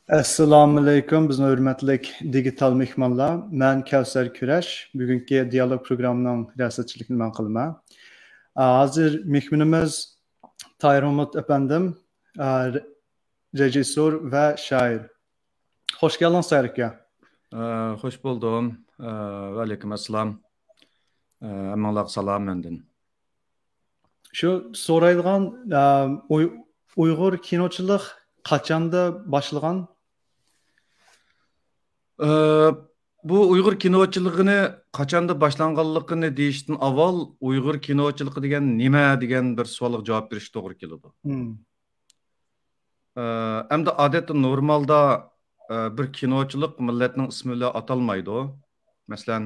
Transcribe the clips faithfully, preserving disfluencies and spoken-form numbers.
ئەسسالامۇئەلەيكۇم، بىزنىڭ ھۆرمەتلىك دىگىتال مېھمانلار. مەن كەۋسەر كۈرەش، بۈگۈنكى دىيالوگ پروگراممىنىڭ رىياسەتچىلىكىنى مەن قىلىمەن. ئا، ھازىر مېھمىنىمىز تاھىر مامۇت ئەپەندىم، ئا، رېژىسسور ۋە شائىر. خوش كەلدىڭىز، تاھىر ئاكا. ئا، خوش بولدۇم. ئا، ۋەئەلەيكۇم ئەسسالام. ئا، ھەممىڭلارغا سالام مەندىن. شۇ سورايدىغان، ئا، ئۇي-، ئۇيغۇر كىنوچىلىق قاچاندا باشلىغان؟ ئا، بۇ ئۇيغۇر كىنوچىلىقىنى قاچاندا باشلانغانلىقىنى دېيىشتىن ئاۋۋال، ئۇيغۇر كىنوچىلىقى دېگەن نېمە دېگەن بىر سوئالغا جاۋاب بېرىش توغرا كېلىدۇ. مم. ئە، ئەمدى ئادەتتە نورمالدا، ئە، بىر كىنوچىلىق مىللەتنىڭ ئىسمى بىلەن ئاتالمايدۇ. مەسىلەن،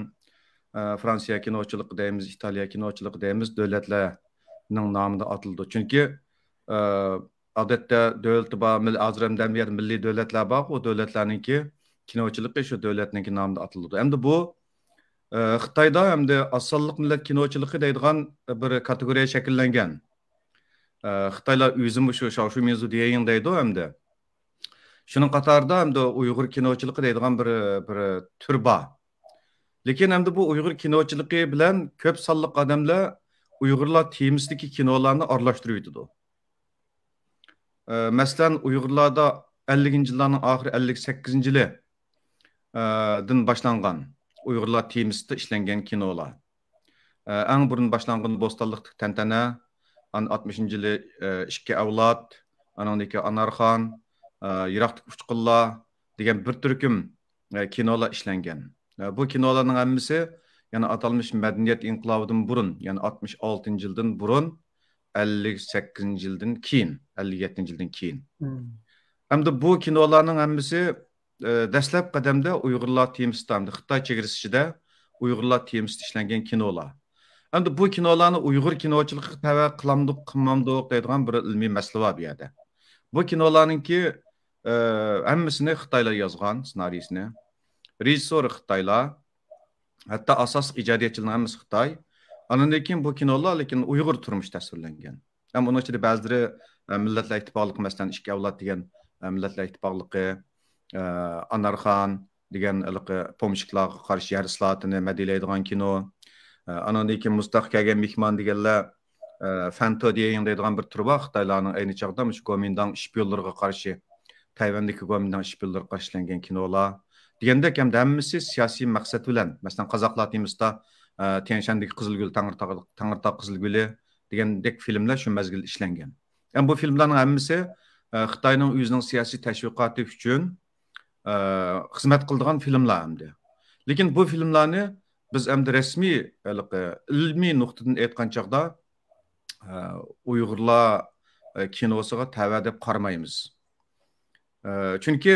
ئە، فرانسىيە كىنوچىلىقى دەيمىز، ئىتالىيە كىنوچىلىقى دەيمىز، دۆلەتلەرنىڭ نامىدا ئاتىلىدۇ. چۈنكى، ئە، ئادەتتە دۆلىتى بار، مىل-، ھازىر ھەمدە ھەر يەردە مىللىي دۆلەتلەر بار، ئۇ دۆلەتلەرنىڭكى كىنوچىلىقى شۇ دۆلەتنىڭكى نامىدا ئاتىلىدۇ. ئەمدى بۇ، ئە، خىتايدا ئەمدى ئاز سانلىق مىللەت كىنوچىلىقى دەيدىغان بىر كاتېگورىيە شەكىللەنگەن. ئە، خىتايلار ئۆزىمۇ شۇ شاۋشۇمىنزۇ دىيەيىڭ دەيدۇ ئەمدى. شۇنىڭ قاتارىدا ئەمدى ئۇيغۇر كىنوچىلىقى دەيدىغان بىر، بىر تۈر بار. لېكىن ئەمدى بۇ ئۇيغۇر كىنوچىلىقى بىلەن كۆپ سانلىق ئادەملەر ئۇيغۇرلار تېمىسىدىكى كىنولارنى ئارىلاشتۇرۇۋېتىدۇ. ئە، مەسىلەن، ئۇيغۇرلاردا ئەللىكىنچى يىللارنىڭ ئاخىرى، ئەللىك سەككىزىنچى يىلى، ئە، دىن باشلانغان ئۇيغۇرلار تېمىسىدا ئىشلەنگەن كىنولار. ئە، ئەڭ بۇرۇن باشلانغىنى بوستانلىقتىكى تەنتەنە، ئان-، ئاتمىشىنچى يىلى، ئە، ئىككى ئەۋلاد، ئانىڭدىن كېيىن ئانارخان، ئە، يىراقتىكى ئۇچقۇنلار دېگەن بىر تۈركۈم، ئە، كىنولار ئىشلەنگەن. ئە، بۇ كىنولارنىڭ ھەممىسى يەنە ئاتالمىش مەدەنىيەت ئىنقىلابىدىن بۇرۇن، يەنى ئاتمىش ئالتىنچى يىلدىن بۇرۇن، ئەللىك سەككىزىنچى يىلدىن كېيىن، ئەللىك يەتتىنچى يىلدىن كېيىن. مم. ئەمدى بۇ كىنولارنىڭ ھەممىسى، ئە، دەسلەپ قەدەمدە ئۇيغۇرلار تېمىسىدا، ئەمدى خىتاي چېگرىسى ئىچىدە ئۇيغۇرلار تېمىسىدا ئىشلەنگەن كىنولار. ئەمدى بۇ كىنولارنى ئۇيغۇر كىنوچىلىقىغا تەۋە قىلامدۇق، قىلمامدۇق دەيدىغان بىر ئىلمىي مەسىلە بار بۇ يەردە. بۇ كىنولارنىڭكى، ئە، ھەممىسىنى خىتايلار يازغان، سېنارىيسىنى. رېژىسسورى خىتايلار. ھەتتا ئاساسلىق ئىجادىيەتچىلەرنىڭ ھەممىسى خىتاي. ئاندىن كېيىن بۇ كىنولار لېكىن ئۇيغۇر تۇرمۇشى تەسۋىرلەنگەن. ھەم ئۇنىڭ ئىچىدە بەزىلىرى، ئە، مىللەتلەر ئىتتىپاقلىقى، مەسىلەن، ئىككى ئەۋلاد دېگەن، ئە، مىللەتلەر ئىتتىپاقلىقى، ئە، ئانارخان دېگەن ھېلىقى پومېشچىكلارغا قارشى يەر ئىسلاھاتىنى مەدھىيەلەيدىغان كىنو. ئە، ئانىڭدىن كېيىن مۇز تاغقا كەلگەن مېھمان دېگەنلەر، ئە، فەنتو دېيەيىڭ دەيدىغان بىر تۈر بار خىتايلارنىڭ ئەينى چاغدا مۇشۇ گومىنداڭ ئىشپىيونلىرىغا قارشى، تەيۋەندىكى گومىنداڭ ئىشپىيونلىرىغا قارشى ئىشلەنگەن كىنولار دېگەندەك، ھەمدە ھەممىسى سىياسىي مەقسەت بىلەن، مەسىلەن، قازاقلار تېمىسىدا، ئە، تيەنشاندىكى قىزىل گۈل، تەڭرىتاغ، تەڭرىتاغ قىزىل گۈلى دېگەندەك فىلىملەر شۇ مەزگىلدە ئىشلەنگەن. ھەم بۇ فىلىملارنىڭ ھەممىسى، ئە، خىتاينىڭ ئۆزىنىڭ سىياسىي تەشۋىقاتى ئۈچۈن، ئە، خىزمەت قىلىدىغان فىلىملار ئەمدى. لېكىن بۇ فىلىملارنى بىز ئەمدى رەسمىي، ھېلىقى ئىلمىي نۇقتىدىن ئېيتقان چاغدا، ئە، ئۇيغۇرلار، ئە، كىنوسىغا تەۋە دەپ قارىمايمىز. ئە، چۈنكى،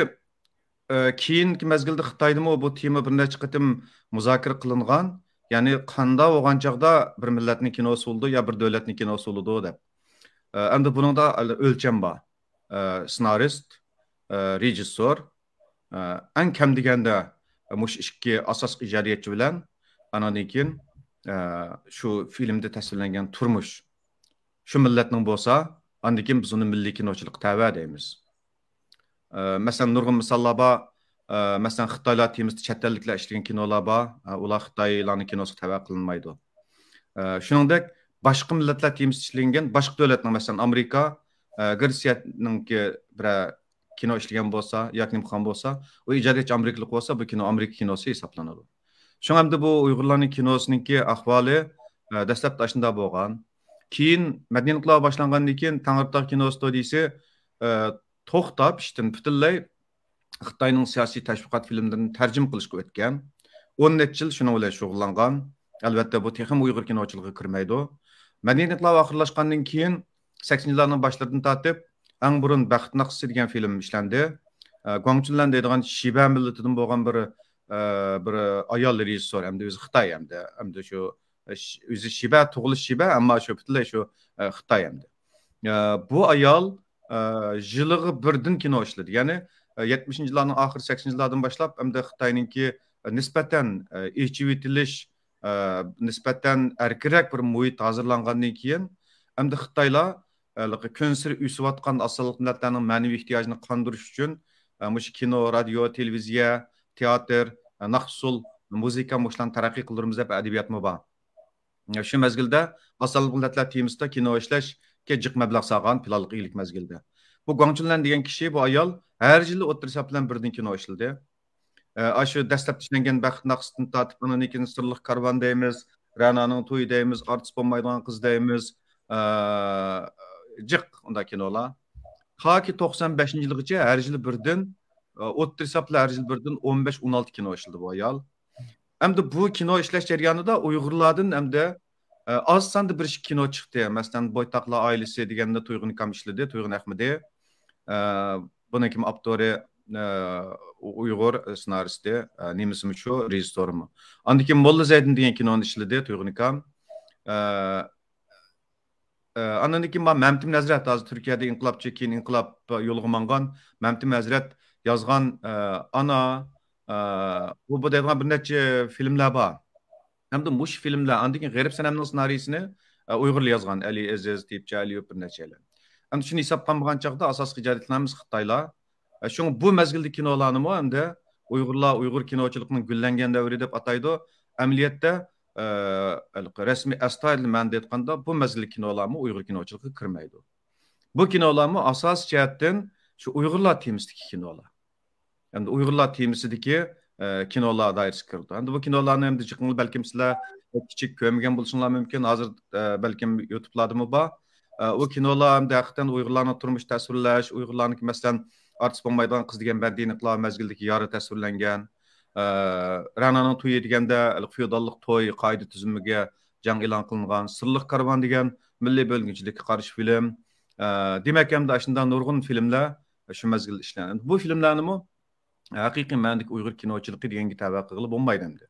ئە، كېيىنكى مەزگىلدە خىتايدىمۇ بۇ تېما بىر نەچچە قېتىم مۇزاكىرە قىلىنغان. يەنى قاندا بولغان چاغدا بىر مىللەتنىڭ كىنوسى بولىدۇ يا بىر دۆلەتنىڭ كىنوسى بولىدۇ دەپ. ئە، ئەمدى بۇنىڭدا ئۆلچەم بار. ئە، سېنارىست، ئە، رېژىسسور، ئە، ئەڭ كەم دېگەندە مۇشۇ ئىككى ئاساسلىق ئىجادىيەتچى بىلەن ئانىڭدىن كېيىن، ئە، شۇ فىلىمدە تەسۋىرلەنگەن تۇرمۇش، شۇ مىللەتنىڭ بولسا، ئاندىن كېيىن بىز ئۇنى مىللىي كىنوچىلىققا تەۋە دەيمىز. ئە، مەسىلەن، نۇرغۇن مىساللار بار. ئە، مەسىلەن، خىتايلار تېمىسىدا چەت ئەللىكلەر ئىشلىگەن كىنولار بار. ئە، ئۇلار خىتايلارنىڭ كىنوسىغا تەۋە قىلىنمايدۇ. ئە، شۇنىڭدەك باشقا مىللەتلەر تېمىسىدا ئىشلەنگەن باشقا دۆلەتنىڭ، مەسىلەن، ئامېرىكا، ئە، گرېتسىيەنىڭكى بىرەر كىنو ئىشلىگەن بولسا ياكى نېمە قىلغان بولسا، ئۇ ئىجادىيەتچى ئامېرىكىلىق بولسا، بۇ كىنو ئامېرىكا كىنوسى ھېسابلىنىدۇ. شۇڭا ئەمدى بۇ ئۇيغۇرلارنىڭ كىنوسىنىڭكى ئەھۋالى، ئە، دەسلەپتە ئاشۇنداق بولغان. كېيىن مەدەنىيەت ئىنقىلابى باشلانغاندىن كېيىن تەڭرىتاغ كىنو ستۇدىيىسى، ئە، توختاپ ئىشتىن پۈتۈنلەي خىتاينىڭ سىياسىي تەشۋىقات فىلىملىرىنى تەرجىمە قىلىشقا ئۆتكەن. ئون نەچچە يىل شۇنىڭ بىلەن شۇغۇللانغان. ئەلۋەتتە، بۇ تېخىمۇ ئۇيغۇر كىنوچىلىقىغا كىرمەيدۇ. مەدەنىيەت ئىنقىلابى ئاخىرلاشقاندىن كېيىن، سەكسىنچى يىللارنىڭ باشلىرىدىن تارتىپ، ئەڭ بۇرۇن بەخت ناخشىسى دېگەن فىلىم ئىشلەندى. ئە، گۇاڭ چۈنلەن دەيدىغان شىبە مىللىتىدىن بولغان بىر، ئە، بىر ئايال رېژىسسور، ئەمدى ئۆزى خىتاي، ئەمدى، ئەمدى شۇ، ئە، ش-، ئۆزى شىبە، تۇغۇلۇشى شىبە، ئەمما شۇ پۈتۈنلەي شۇ، ئە، خىتاي ئەمدى. ئە، بۇ ئايال، ئە، يىلىغا بىردىن كىنو ئىشلىدى. يەنى، ئە، يەتمىشىنچى يىللارنىڭ ئاخىرى، سەكسىنىنچى يىللاردىن باشلاپ، ئەمدى خىتاينىڭكى، ئە، نىسبەتەن، ئە، ئېچىۋېتىلىش، ئە، نىسبەتەن ئەركىنرەك بىر مۇھىت ھازىرلانغاندىن كېيىن، ئەمدى خىتايلار، ئە، ھېلىقى كۈنسېرى ئۆسۈۋاتقان ئاز سانلىق مىللەتلەرنىڭ مەنىۋى ئېھتىياجىنى قاندۇرۇش ئۈچۈن، ئە، مۇشۇ كىنو، رادىيو، تېلېۋىزىيە، تېئاتىر، ئە، ناخشا-ئۇسسۇل، مۇزىكا، مۇشۇلارنى تەرەققىي قىلدۇرىمىز دەپ ئەدەبىياتمۇ بار. ئە، شۇ مەزگىلدە ئاز سانلىق مىللەتلەر تېمىسىدا كىنو ئىشلەشكە جىق مەبلەغ سالغان پىلانلىق ئىگىلىك مەزگىلىدە. بۇ گۇاڭ چۈنلەن دېگەن كىشى، بۇ ئايال ھەر يىلى ئوتتۇرا ھېساب بىلەن بىردىن كىنو ئىشلىدى. ئە، ئاشۇ دەسلەپتە ئىشلەنگەن بەخت ناخشىسىدىن تارتىپ، ئاندىن كېيىن سىرلىق كارۋان دەيمىز، رەنانىڭ تويى دەيمىز، ئارتىس بولمايدىغان قىز دەيمىز، ئە، جىق ئۇنداق كىنولار. تاكى توقسان بەشىنچى يىلغىچە ھەر يىلى بىردىن، ئە، ئوتتۇرا ھېساب بىلەن ھەر يىلى بىردىن ئون بەش، ئون ئالتە كىنو ئىشلىدى بۇ ئايال. ئەمدى بۇ كىنو ئىشلەش جەريانىدا ئۇيغۇرلاردىن ئەمدى، ئە، ئاز ساندا بىر ئىككى كىنو چىقتى. مەسىلەن، بويتاقلار ئائىلىسى دېگەندە تۇيغۇن ئاكام ئىشلىدى، تۇيغۇن ئەخمىدى. ئە، بۇنىڭ كىم ئاپتورى، ئە، ئۇيغۇر سېنارىستى، ئە، نېمىسىمۇ شۇ، رېژىسسورىمۇ. ئاندىن كېيىن موللا زەيدىن دېگەن كىنونى ئىشلىدى تۇيغۇن ئاكام. ئە، ئە، ئاندىن كېيىن مەمتىم ھەزرەت، ھازىر تۈركىيەدە ئىنقىلابچى، كېيىن ئىنقىلاب يولىغا ماڭغان مەمتىم ھەزرەت يازغان، ئە، ئانا، ئە، بۇ، بۇ دەيدىغان بىر نەچچە فىلىملەر بار. ھەمدە مۇشۇ فىلىملەر، ئاندىن كېيىن غېرىب سەنەمنىڭ سېنارىيىسىنى، ئە، ئۇيغۇرلار يازغان. ئەلى ئەزىز، تېيىپچى ئەلىيېۋ، بىر نەچچەيلەن. ئەمدى شۇنى ھېسابقا ئالمىغان چاغدا ئاساسلىق ئىجادىيەتلىرىمىز خىتايلار. ئە، شۇڭا بۇ مەزگىلدە كىنولارنىمۇ ئەمدى ئۇيغۇرلار، ئۇيغۇر كىنوچىلىقىنىڭ گۈللەنگەن دەۋرى دەپ ئاتايدۇ. ئەمەلىيەتتە، ئە، ھېلىقى رەسمىي ئەستايىدىل مەنىدە ئېيتقاندا، بۇ مەزگىلدىكى كىنولارمۇ ئۇيغۇر كىنوچىلىقىغا كىرمەيدۇ. بۇ كىنولارمۇ ئاساسىي جەھەتتىن شۇ ئۇيغۇرلار تېمىسىدىكى كىنولار. ئەمدى ئۇيغۇرلار تېمىسىدىكى، ئە، كىنولار دائىرىسىگە كىرىدۇ. ئەمدى بۇ كىنولارنى ئەمدى جىقىڭ بەلكىم سىلەر كىچىك كۆرمىگەن بولۇشۇڭلار مۇمكىن. ھازىر، ئە، بەلكىم يۇتۇبلاردىمۇ بار. ئە، ئۇ كىنولار ئەمدى ھەقىقەتەن ئۇيغۇرلارنىڭ تۇرمۇش تەسۋىرلەش، ئۇيغۇرلارنىڭكى، مەسىلەن، ئارتىس بولمايدىغان قىز دېگەن بەندىنى قىلار مەزگىلدىكى يارى تەسۋىرلەنگەن. ئە، رەنانىڭ تويى دېگەندە فېئوداللىق توي قائىدە تۈزۈمىگە جەڭ ئېلان قىلىنغان. سىرلىق كارۋان دېگەن مىللىي بۆلگۈنچىلىككە قارشى فىلىم. ئە، دېمەك، ئەمدى ئاشۇنداق نۇرغۇن فىلىملەر شۇ مەزگىلدە ئىشلەنگەن. بۇ فىلىملەرنىمۇ ھەقىقىي مەنىدىكى ئۇيغۇر كىنوچىلىقى دېگەنگە تەۋە قىلغىلى بولمايدۇ ئەمدى.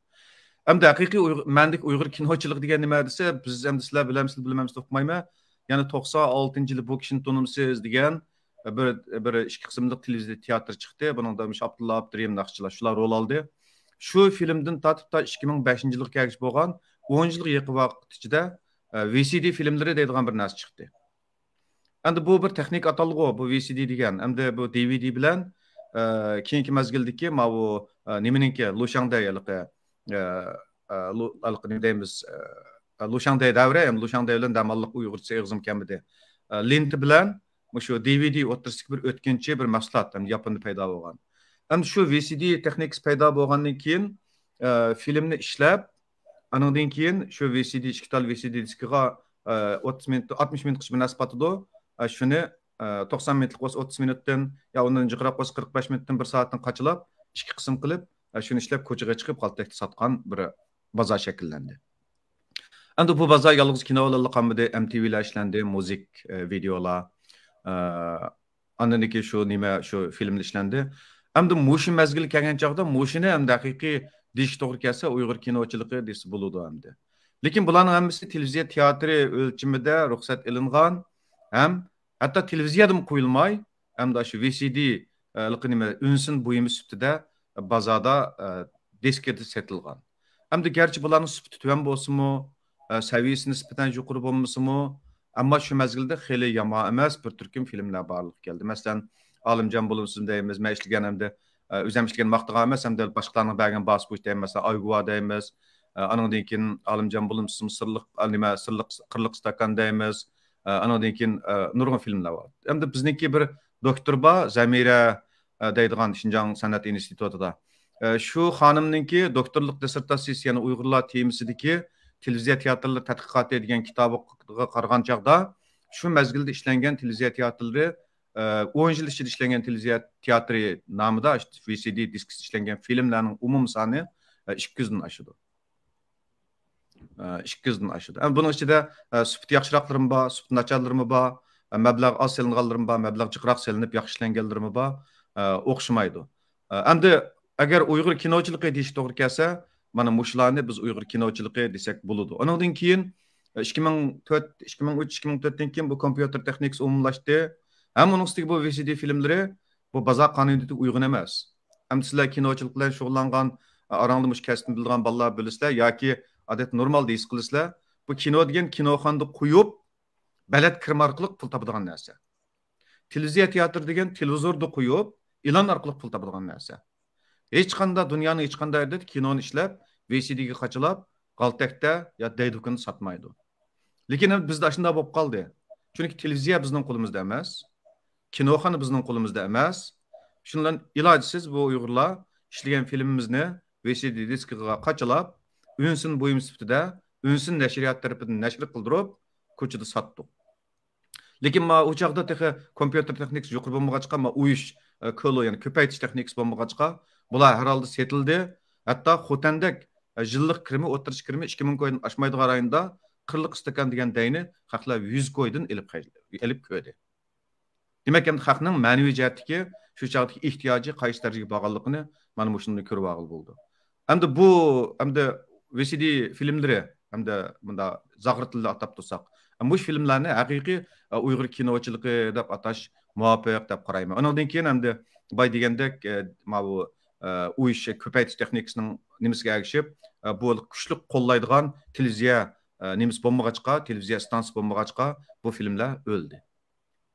ئەمدى ھەقىقىي ئۇيغۇر، مەنىدىكى ئۇيغۇر كىنوچىلىقى دېگەن نېمە دېسە، بىز ئەمدى سىلەر بىلەمسىلەر، بىلمەمسىلەر ئۇقمايمەن. يەنى توقسان ئالتىنچى يىلى بۇ كىشىنى تونۇمسىز دېگەن بىر، بىر ئىككى قىسىملىق تېلېۋىزىيە تېئاتىرى چىقتى. بۇنىڭدا مۇشۇ ئابدۇللا ئابدۇرېھىم ناخشىچىلار شۇلار رول ئالدى. شۇ فىلىمدىن تارتىپ تا ئىككى مىڭ بەشىنچى يىلغا كەلگۈچە بولغان ئون يىلغا يېقىن ۋاقىت ئىچىدە، ئە، ۋى سى دى فىلىملىرى دەيدىغان بىر نەرسە چىقتى. ئەمدى بۇ بىر تېخنىكا ئاتالغۇ، بۇ ۋى سى دى دېگەن. ئەمدى بۇ دى ۋى دى بىلەن، ئە، كېيىنكى مەزگىلدىكى ماۋۇ، ئە، نېمىنىڭكى، لۇشياڭدەي ھېلىقى، ئە، ئە، لۇ-، ھېلىقى نېمە دەيمىز، ئە، لۇشياڭدەي دەۋرى، ئەمدى لۇشياڭدەي بىلەن دەماللىق ئۇيغۇرچىسى ئېغىزىم كەلمىدى. ئە، لېنتا بىلەن مۇشۇ دى ۋى دى ئوتتۇرىسىدىكى بىر ئۆتكۈنچى بىر مەھسۇلات، ئەمدى ياپوندا پەيدا بولغان. ئەمدى شۇ ۋى سى دى تېخنىكىسى پەيدا بولغاندىن كېيىن، ئە، فىلىمنى ئىشلەپ، ئانىڭدىن كېيىن شۇ ۋى سى دى، ئىككى تال ۋى سى دى دىسكىغا، ئە، ئوتتۇز مىنۇت، ئاتمىش مىنۇتقىچە مۇناسىۋەت ئاتىدۇ. ئە، شۇنى، ئە، توقسان مىنۇتلۇق بولسا ئوتتۇز مىنۇتتىن، يا ئۇنىڭدىن جىقراق بولسا قىرىق بەش مىنۇتتىن، بىر سائەتتىن قاچىلاپ، ئىككى قىسىم قىلىپ، ئە، شۇنى ئىشلەپ كوچىغا چىقىپ، غالتەكتە ساتقان بىر بازار شەكىللەندى. ئەمدى بۇ بازار يالغۇز كىنو بىلەنلا قالمىدى، ئېم تى ۋىلەر ئىشلەندى، مۇزىك، ئە، ۋىدېئولار، ئە، ئاندىن كېيىن شۇ نېمە، شۇ فىلىملار ئىشلەندى. ئەمدى مۇشۇ مەزگىل كەلگەن چاغدا مۇشۇنى ئەمدى ھەقىقىي دېيىشكە توغرا كەلسە، ئۇيغۇر كىنوچىلىقى دېسە بولىدۇ ئەمدى. لېكىن بۇلارنىڭ ھەممىسى تېلېۋىزىيە تىياتىرى ئۆلچىمىدە رۇخسەت ئېلىنغان ھەم ھەتتا تېلېۋىزىيەدىمۇ قويۇلماي، ئەمدى شۇ ۋى سى دى، ئە، ھېلىقى نېمە، ئۈنسىن بۇيۇمى سۈپىتىدە بازاردا، ئە، دىسكىدا سېتىلغان. ئەمدى گەرچە بۇلارنىڭ سۈپىتى تۆۋەن بولسىمۇ، ئە، سەۋىيەسى نىسبەتەن يۇقىرى بولمىسىمۇ، ئەمما شۇ مەزگىلدە خېلى يامان ئەمەس بىر تۈركۈم فىلىملەر بارلىققا كەلدى. مەسىلەن، ئالىمجان بولۇمسىزمۇ دەيمىز، مەن ئىشلىگەن ئەمدى، ئە، ئۆزۈم ئىشلىگەن ماختىغان ئەمەس، ئەمدى باشقىلارنىڭ بەرگەن باھاسى بويىچە دەيمەن، مەسىلەن، ئايگۇۋا دەيمىز، ئە، ئانىڭدىن كېيىن ئالىمجان بولۇمسىزمۇ سىرلىق، ئە، نېمە، سىرلىق، قىرلىق ئىستاكان دەيمىز، ئە، ئانىڭدىن كېيىن، ئە، نۇرغۇن فىلىملەر بار. ئەمدى بىزنىڭكى بىر دوكتور بار، زەمىرە، ئە، دەيدىغان شىنجاڭ سەنئەت ئىنستىتۇتىدا. ئە، شۇ خانىمنىڭكى دوكتورلۇق دىسسېرتاتسىيىسى، يەنى ئۇيغۇرلار تېمىسىدىكى تېلېۋىزىيە تىياتىرلىرى تەتقىقاتى دېگەن كىتابىغا قارىغان چاغدا، شۇ مەزگىلدە ئىشلەنگەن تېلېۋىزىيە تىياتىرلىرى، ئە، ئون يىل ئىچىدە ئىشلەنگەن تېلېۋىزىيە تىياتىرى نامىدا ۋى سى دى دىسكىسى ئىشلەنگەن فىلىملەرنىڭ ئومۇمىي سانى، ئە، ئىككى يۈزدىن ئاشىدۇ. ئە، ئىككى يۈزدىن ئاشىدۇ. ئەمما بۇنىڭ ئىچىدە، ئە، سۈپىتى ياخشىراقلىرىمۇ بار، سۈپىتى ناچارلىرىمۇ بار، ئە، مەبلەغ ئاز سېلىنغانلىرىمۇ بار، مەبلەغ جىقراق سېلىنىپ ياخشى ئىشلەنگەنلىرىمۇ بار. ئە، ئوخشىمايدۇ. ئە، ئەمدى ئەگەر ئۇيغۇر كىنوچىلىقى دېيىش توغرا كەلسە، مانا مۇشۇلارنى بىز ئۇيغۇر كىنوچىلىقى دېسەك بولىدۇ. ئۇنىڭدىن كېيىن، ئە، ئىككى مىڭ تۆت، ئىككى مىڭ ئۈچ، ئىككى مىڭ تۆتتىن كېيىن بۇ كومپيۇتېر تېخنىكىسى ئومۇملاشتى. ھەم ئۇنىڭ ئۈستىگە بۇ ۋى سى دى فىلىملىرى بۇ بازار قانۇنىيىتىگە ئۇيغۇن ئەمەس. ئەمدى سىلەر كىنوچىلىق بىلەن شۇغۇللانغان، ئاراڭدا مۇشۇ كەسىپنى بىلىدىغان بالىلار بىلىسىلەر ياكى ئادەتتە نورمال ھېس قىلىسىلەر. بۇ كىنو دېگەن كىنوخانىدا قويۇپ، بەلەت كىرىم ئارقىلىق پۇل تاپىدىغان نەرسە. تېلېۋىزىيە تىياتىرى دېگەن تېلېۋىزوردا قويۇپ، ئېلان ئارقىلىق پۇل تاپىدىغان نەرسە. ھېچقانداق، دۇنيانىڭ ھېچقانداق يېرىدە كىنونى ئىشلەپ، ۋى سى دىگە قاچىلاپ، غالتەكتە يا دەيدۇكىنى ساتمايدۇ. لېكىن بىزدە ئاشۇنداق بولۇپ قالدى. چۈنكى تېلېۋىزىيە بىزنىڭ قولىمىزدا ئەمەس، كىنوخانا بىزنىڭ قولىمىزدا ئەمەس. شۇنىڭ بىلەن ئىلاجسىز بۇ ئۇيغۇرلار ئىشلىگەن فىلىمىمىزنى ۋى سى دى دىسكىغا قاچىلاپ، ئۈنسىن بۇيۇم سۈپىتىدە، ئۈنسىن نەشرىيات تەرىپىدىن نەشر قىلدۇرۇپ، كوچىدا ساتتۇق. لېكىن ما ئۇ چاغدا تېخى كومپيۇتېر تېخنىكىسى يۇقىرى بولمىغاچقا، ما ئۇيۇش، ئە، كولو، يەنى كۆپەيتىش تېخنىكىسى بولمىغاچقا، بۇلار ھەر ھالدا سېتىلدى. ھەتتا خوتەندەك، ئە، يىللىق كىرىمى، ئوتتۇرىچە كىرىمى ئىككى مىڭ كويدىن ئاشمايدىغان رايوندا قىرلىق ئىستاكان دېگەن دەينى خەقلەر يۈز كويدىن ئېلىپ خەج-، ئېلىپ كۆردى. دېمەك، ئەمدى خەقنىڭ مەنىۋى جەھەتتىكى شۇ چاغدىكى ئېھتىياجى قايسى دەرىجىگە بارغانلىقىنى مانا مۇشۇندىن كۆرۈۋالغىلى بولىدۇ. ئەمدى بۇ، ئەمدى ۋى سى دى فىلىملىرى، ئەمدى مۇنداق زاغرا تىلدا ئاتاپ تۇرساق، مۇشۇ فىلىملارنى ھەقىقىي، ئە، ئۇيغۇر كىنوچىلىقى دەپ ئاتاش مۇۋاپىق دەپ قارايمەن. ئۇنىڭدىن كېيىن ئەمدى باي دېگەندەك، ئە، ماۋۇ، ئە، ئۇيۇش كۆپەيتىش تېخنىكىسىنىڭ نېمىسىگە ئەگىشىپ، ئە، بۇ كۈچلۈك قوللايدىغان تېلېۋىزىيە، ئە، نېمىسى بولمىغاچقا، تېلېۋىزىيە ئىستانسىسى بولمىغاچقا، بۇ فىلىملەر ئۆلدى.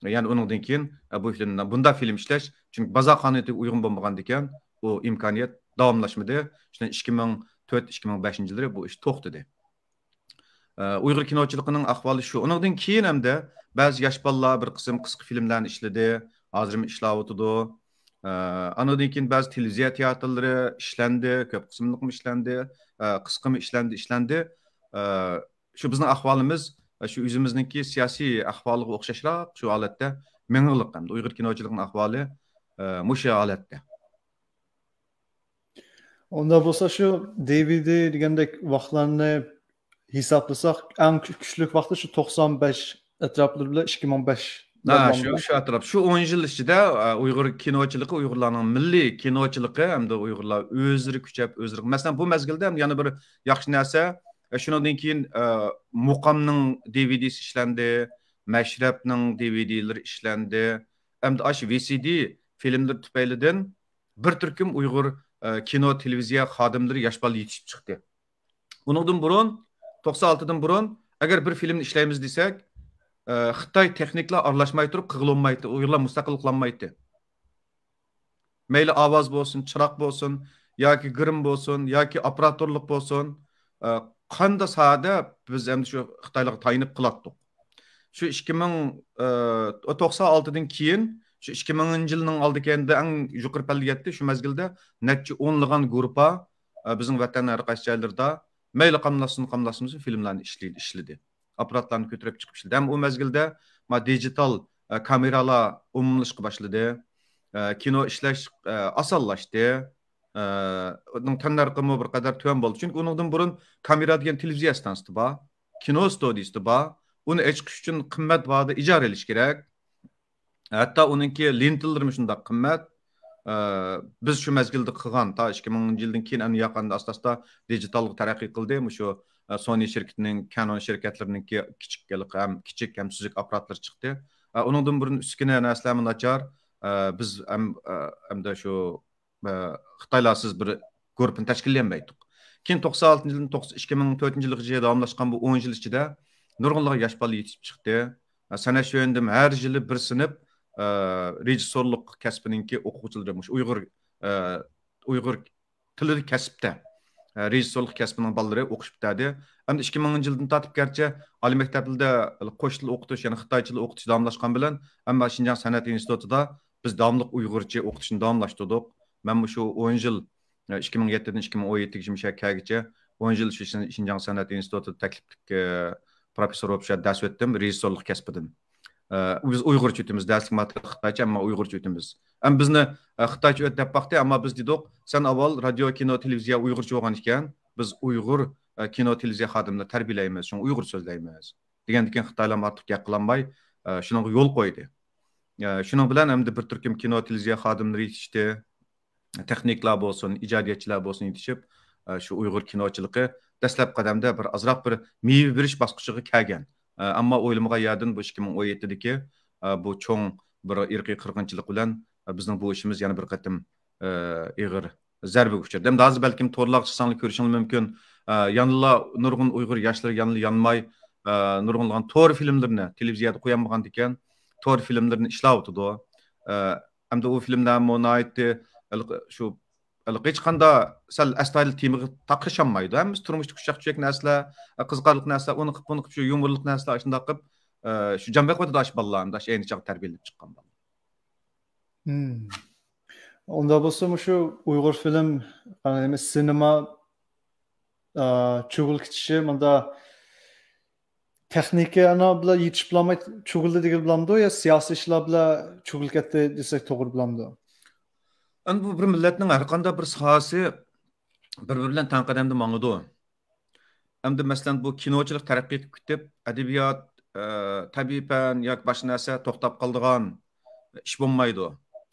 يەنى ئۇنىڭدىن كېيىن، ئە، بۇ فىلىمنى، بۇنداق فىلىم ئىشلەش، چۈنكى بازار قانۇنىيىتىگە ئۇيغۇن بولمىغاندىكىن، ئۇ ئىمكانىيەت داۋاملاشمىدى. شۇنىڭ ئىككى مىڭ تۆت، ئىككى مىڭ بەشىنچى يىللىرى بۇ ئىش توختىدى. ئە، ئۇيغۇر كىنوچىلىقىنىڭ ئەھۋالى شۇ. ئۇنىڭدىن كېيىن ھەمدە بەزى ياش بالىلار بىر قىسىم قىسقا فىلىملەرنى ئىشلىدى، ھازىرمۇ ئىشلەۋاتىدۇ. ئە، ئانىڭدىن كېيىن بەزى تېلېۋىزىيە تىياتىرلىرى ئىشلەندى، كۆپ قىسىملىقمۇ ئىشلەندى، ئە، قىسقىمۇ ئىشلەندى، ئىشلەندى. ئە، شۇ بىزنىڭ ئەھۋالىمىز، شۇ ئۆزىمىزنىڭكى سىياسىي ئەھۋالىغا ئوخشاشراق شۇ ھالەتتە مېڭىڭلىق ئەمدى. ئۇيغۇر كىنوچىلىقىنىڭ ئەھۋالى، ئە، مۇشۇ ھالەتتە. ئۇنداق بولسا شۇ دى ۋى دى دېگەندەك ۋاقىتلارنى ھېسابلىساق، ئەڭ كۈ-، كۈچلۈك ۋاقتى شۇ توقسان بەش ئەتراپلىرى بىلەن ئىككى مىڭ بەش ھە، شۇ، شۇ ئەتراپ. شۇ ئون يىل ئىچىدە، ئە، ئۇيغۇر كىنوچىلىقى، ئۇيغۇرلارنىڭ مىللىي كىنوچىلىقى ھەمدە ئۇيغۇرلار ئۆزلىرى كۈچەپ، ئۆزلىرى، مەسىلەن، بۇ مەزگىلدە ھەم يەنە بىر ياخشى نەرسە، ئە، شۇنىڭدىن كېيىن، ئە، مۇقامنىڭ دى ۋى دىسى ئىشلەندى، مەشرەپنىڭ دى ۋى دىلىرى ئىشلەندى، ئەمدى ئاشۇ ۋى سى دى فىلىملىرى تۈپەيلىدىن بىر تۈركۈم ئۇيغۇر، ئە، كىنو، تېلېۋىزىيە خادىملىرى، ياش بالا يېتىشىپ چىقتى. ئۇنىڭدىن بۇرۇن، توقسان ئالتىدىن بۇرۇن، ئەگەر بىر فىلىمنى ئىشلەيمىز دېسەك، ئە، خىتاي تېخنىكلار ئارىلاشماي تۇرۇپ قىلغىلى بولمايتتى، ئۇيغۇرلار مۇستەقىل قىلالمايتتى. مەيلى ئاۋاز بولسۇن، چىراغ بولسۇن، ياكى گىرىم بولسۇن، ياكى ئاپپاراتورلۇق بولسۇن، ئە، قانداق ساھەدە بىز ئەمدى شۇ خىتايلارغا تايىنىپ قىلاتتۇق. شۇ ئىككى مىڭ، ئە، توقسان ئالتىدىن كېيىن، شۇ ئىككى مىڭىنچى يىلنىڭ ئالدى كەينىدە ئەڭ يۇقىرى پەللىگە يەتتى. شۇ مەزگىلدە نەچچە ئونلىغان گۇرۇپپا، ئە، بىزنىڭ ۋەتەننىڭ ھەر قايسى جايلىرىدا مەيلى قاملاشسۇن، قاملاشمىسۇن، فىلىملارنى ئىشلىدى، ئىشلىدى. ئاپپاراتلارنى كۆتۈرۈپ چىقىپ ئىشلىدى. ھەم ئۇ مەزگىلدە ما دىجىتال، ئە، كامېرالار ئومۇملىشىشقا باشلىدى. ئە، كىنو ئىشلەش، ئە، ئاسانلاشتى. ئە، ئۇنىڭ تەننەرخىمۇ بىر قەدەر تۆۋەن بولدى. چۈنكى ئۇنىڭدىن بۇرۇن كامېرا دېگەن تېلېۋىزىيە ئىستانسىسى بار، كىنو ستۇدىيىسى بار. ئۇنى ئېچىش ئۈچۈن قىممەت باھادا ئىجارە ئېلىش كېرەك. ھەتتا ئۇنىڭكى لېنتىلىرىمۇ شۇنداق قىممەت. ئە، بىز شۇ مەزگىلدە قىلغان، تا ئىككى مىڭىنچى يىلدىن كېيىن ئەمدى ياقاندا ئاستا-ئاستا دىجىتالغا تەرەققىي قىلدى. مۇشۇ، ئە، سونى شىركىتىنىڭ، كانون شىركەتلىرىنىڭكى كىچىك ھېلىقى ھەم كىچىك ھەم سۈزۈك ئاپپاراتلىرى چىقتى. ئە، ئۇنىڭدىن بۇرۇن ئۈسكۈنە نەرسىلەرمۇ ناچار. ئە، بىز ھەم، ئە، ئەمدى شۇ، ئە، خىتايلارسىز بىر گۇرۇپپىنى تەشكىللىيەلمەيتتۇق. كېيىن توقسان ئالتىنچى يىلدىن توقس-، ئىككى مىڭ تۆتىنچى يىلغىچە داۋاملاشقان بۇ ئون يىل ئىچىدە نۇرغۇنلىغان ياش بالا يېتىشىپ چىقتى. سەنئەت شۆيۈندىمۇ ھەر يىلى بىر سىنىپ، ئە، رېژىسسورلۇق كەسپىنىڭكى ئوقۇغۇچىلىرى، مۇشۇ ئۇيغۇر، ئە، ئۇيغۇر تىلىدا كەسىپتە، ئە، رېژىسسورلۇق كەسپىنىڭ بالىلىرى ئوقۇشۇپ پۈتتەردى. ئەمدى ئىككى مىڭىنچى يىلدىن تارتىپ، گەرچە ئالىي مەكتەپلەردە قوش تىل ئوقۇتۇش، يەنى خىتاي تىلى ئوقۇتۇش داۋاملاشقان بىلەن، ئەمما شىنجاڭ سەنئەت ئىنستىتۇتىدا بىز داۋاملىق ئۇيغۇرچە ئوقۇتۇشنى داۋاملاشتۇردۇق. مەن مۇشۇ ئون يىل، ئىككى مىڭ يەتتىدىن ئىككى مىڭ ئون يەتتىگىچە مۇشۇ يەرگە كەلگۈچە، ئون يىل شۇ شىن-، شىنجاڭ سەنئەت ئىنستىتۇتىدا تەكلىپلىك، ئە، پروفېسسور بولۇپ شۇ يەردە دەرس ئۆتتۈم، رېژىسسورلۇق كەسپىدىن. ئە، بىز ئۇيغۇرچە ئۆتىمىز، دەرسلىك ماتېرىيال خىتايچە، ئەمما ئۇيغۇرچە ئۆتىمىز. ئەمما بىزنى، ئە، خىتايچە ئۆت دەپ باقتى، ئەمما بىز دېدۇق، سەن ئاۋۋال رادىيو، كىنو، تېلېۋىزىيە ئۇيغۇرچە بولغان ئىكەن، بىز ئۇيغۇر، ئە، كىنو، تېلېۋىزىيە خادىملىرىنى تەربىيەلەيمىز، شۇڭا ئۇيغۇرچە سۆزلەيمىز، دېگەندىكىن خىتايلارمۇ ئارتۇق گەپ قىلالماي، ئە، شۇنىڭغا يول قويدى. ئە، شۇنىڭ بىلەن ئەمدى بىر تۈركۈم كىنو، تېلېۋىزىيە خادىملىرى يېتىشتى. تېخنىكلار بولسۇن، ئىجادىيەتچىلەر بولسۇن يېتىشىپ، ئە، شۇ ئۇيغۇر كىنوچىلىقى دەسلەپكى قەدەمدە بىر ئازراق بىر مېۋە بېرىش باسقۇچىغا كەلگەن. ئە، ئەمما ئويلىمىغان يەردىن بۇ ئىككى مىڭ ئون يەتتىدىكى، ئە، بۇ چوڭ بىر ئىرقىي قىرغىنچىلىق بىلەن، ئە، بىزنىڭ بۇ ئىشىمىز يەنە بىر قېتىم، ئە، ئېغىر زەربىگە ئۇچرىدى. ئەمدى ھازىر بەلكىم تورلارغا چىقساڭلار كۆرۈشۈڭلار مۇمكىن. ئە، يەنىلا نۇرغۇن ئۇيغۇر ياشلىرى يەنىلا يانماي، ئە، نۇرغۇنلىغان تور فىلىملىرىنى تېلېۋىزىيەدە قويالمىغاندىكىن، تور فىلىملىرىنى ئىشلەۋاتىدۇ. ئە، ئەمدى ئۇ فىلىمدە مۇ ناھايىتى ھېلىقى شۇ، ھېلىقى ھېچقاندا سەل ئەستايىدىل تېمىغا تاقىشالمايدۇ. ھەممىسى تۇرمۇشتىكى ئۇششاق چۈشەك نەرسىلەر، قىزىقارلىق نەرسىلەر، ئۇنى قىپ، بۇنى قىپ، شۇ يۇمۇرلۇق نەرسىلەر، ئاشۇنداق قىپ، ئە، شۇ جان بېقىۋاتىدۇ ئاشۇ بالىلار، ئەمدى ئاشۇ ئەينى چاغدا تەربىيەلىنىپ چىققان بالىلار. ئۇندا بولسا مۇشۇ ئۇيغۇر فىلىم، قانداق دەيمىز، سىنېما، ئا، چۈگۈل كېتىشى، مۇندا تېخنىكا ئانا بىلەن يېتىشىپ بولالماي چۈگۈلدى دېگىلى بولامدۇ يا سىياسىي ئىشلار بىلەن چۈگۈل كەتتى دېسەك توغرا بولامدۇ؟ ئەمدى بۇ بىر مىللەتنىڭ ھەر قانداق بىر ساھەسى بىر-بىرى بىلەن تەڭ قەدەمدە ماڭىدۇ. ئەمدى مەسىلەن، بۇ كىنوچىلىق تەرەققىي قىلىپ كېتىپ، ئەدەبىيات، ئە، تەبىئىي پەن ياكى باشقا نەرسە توختاپ قالىدىغان ئىش بولمايدۇ.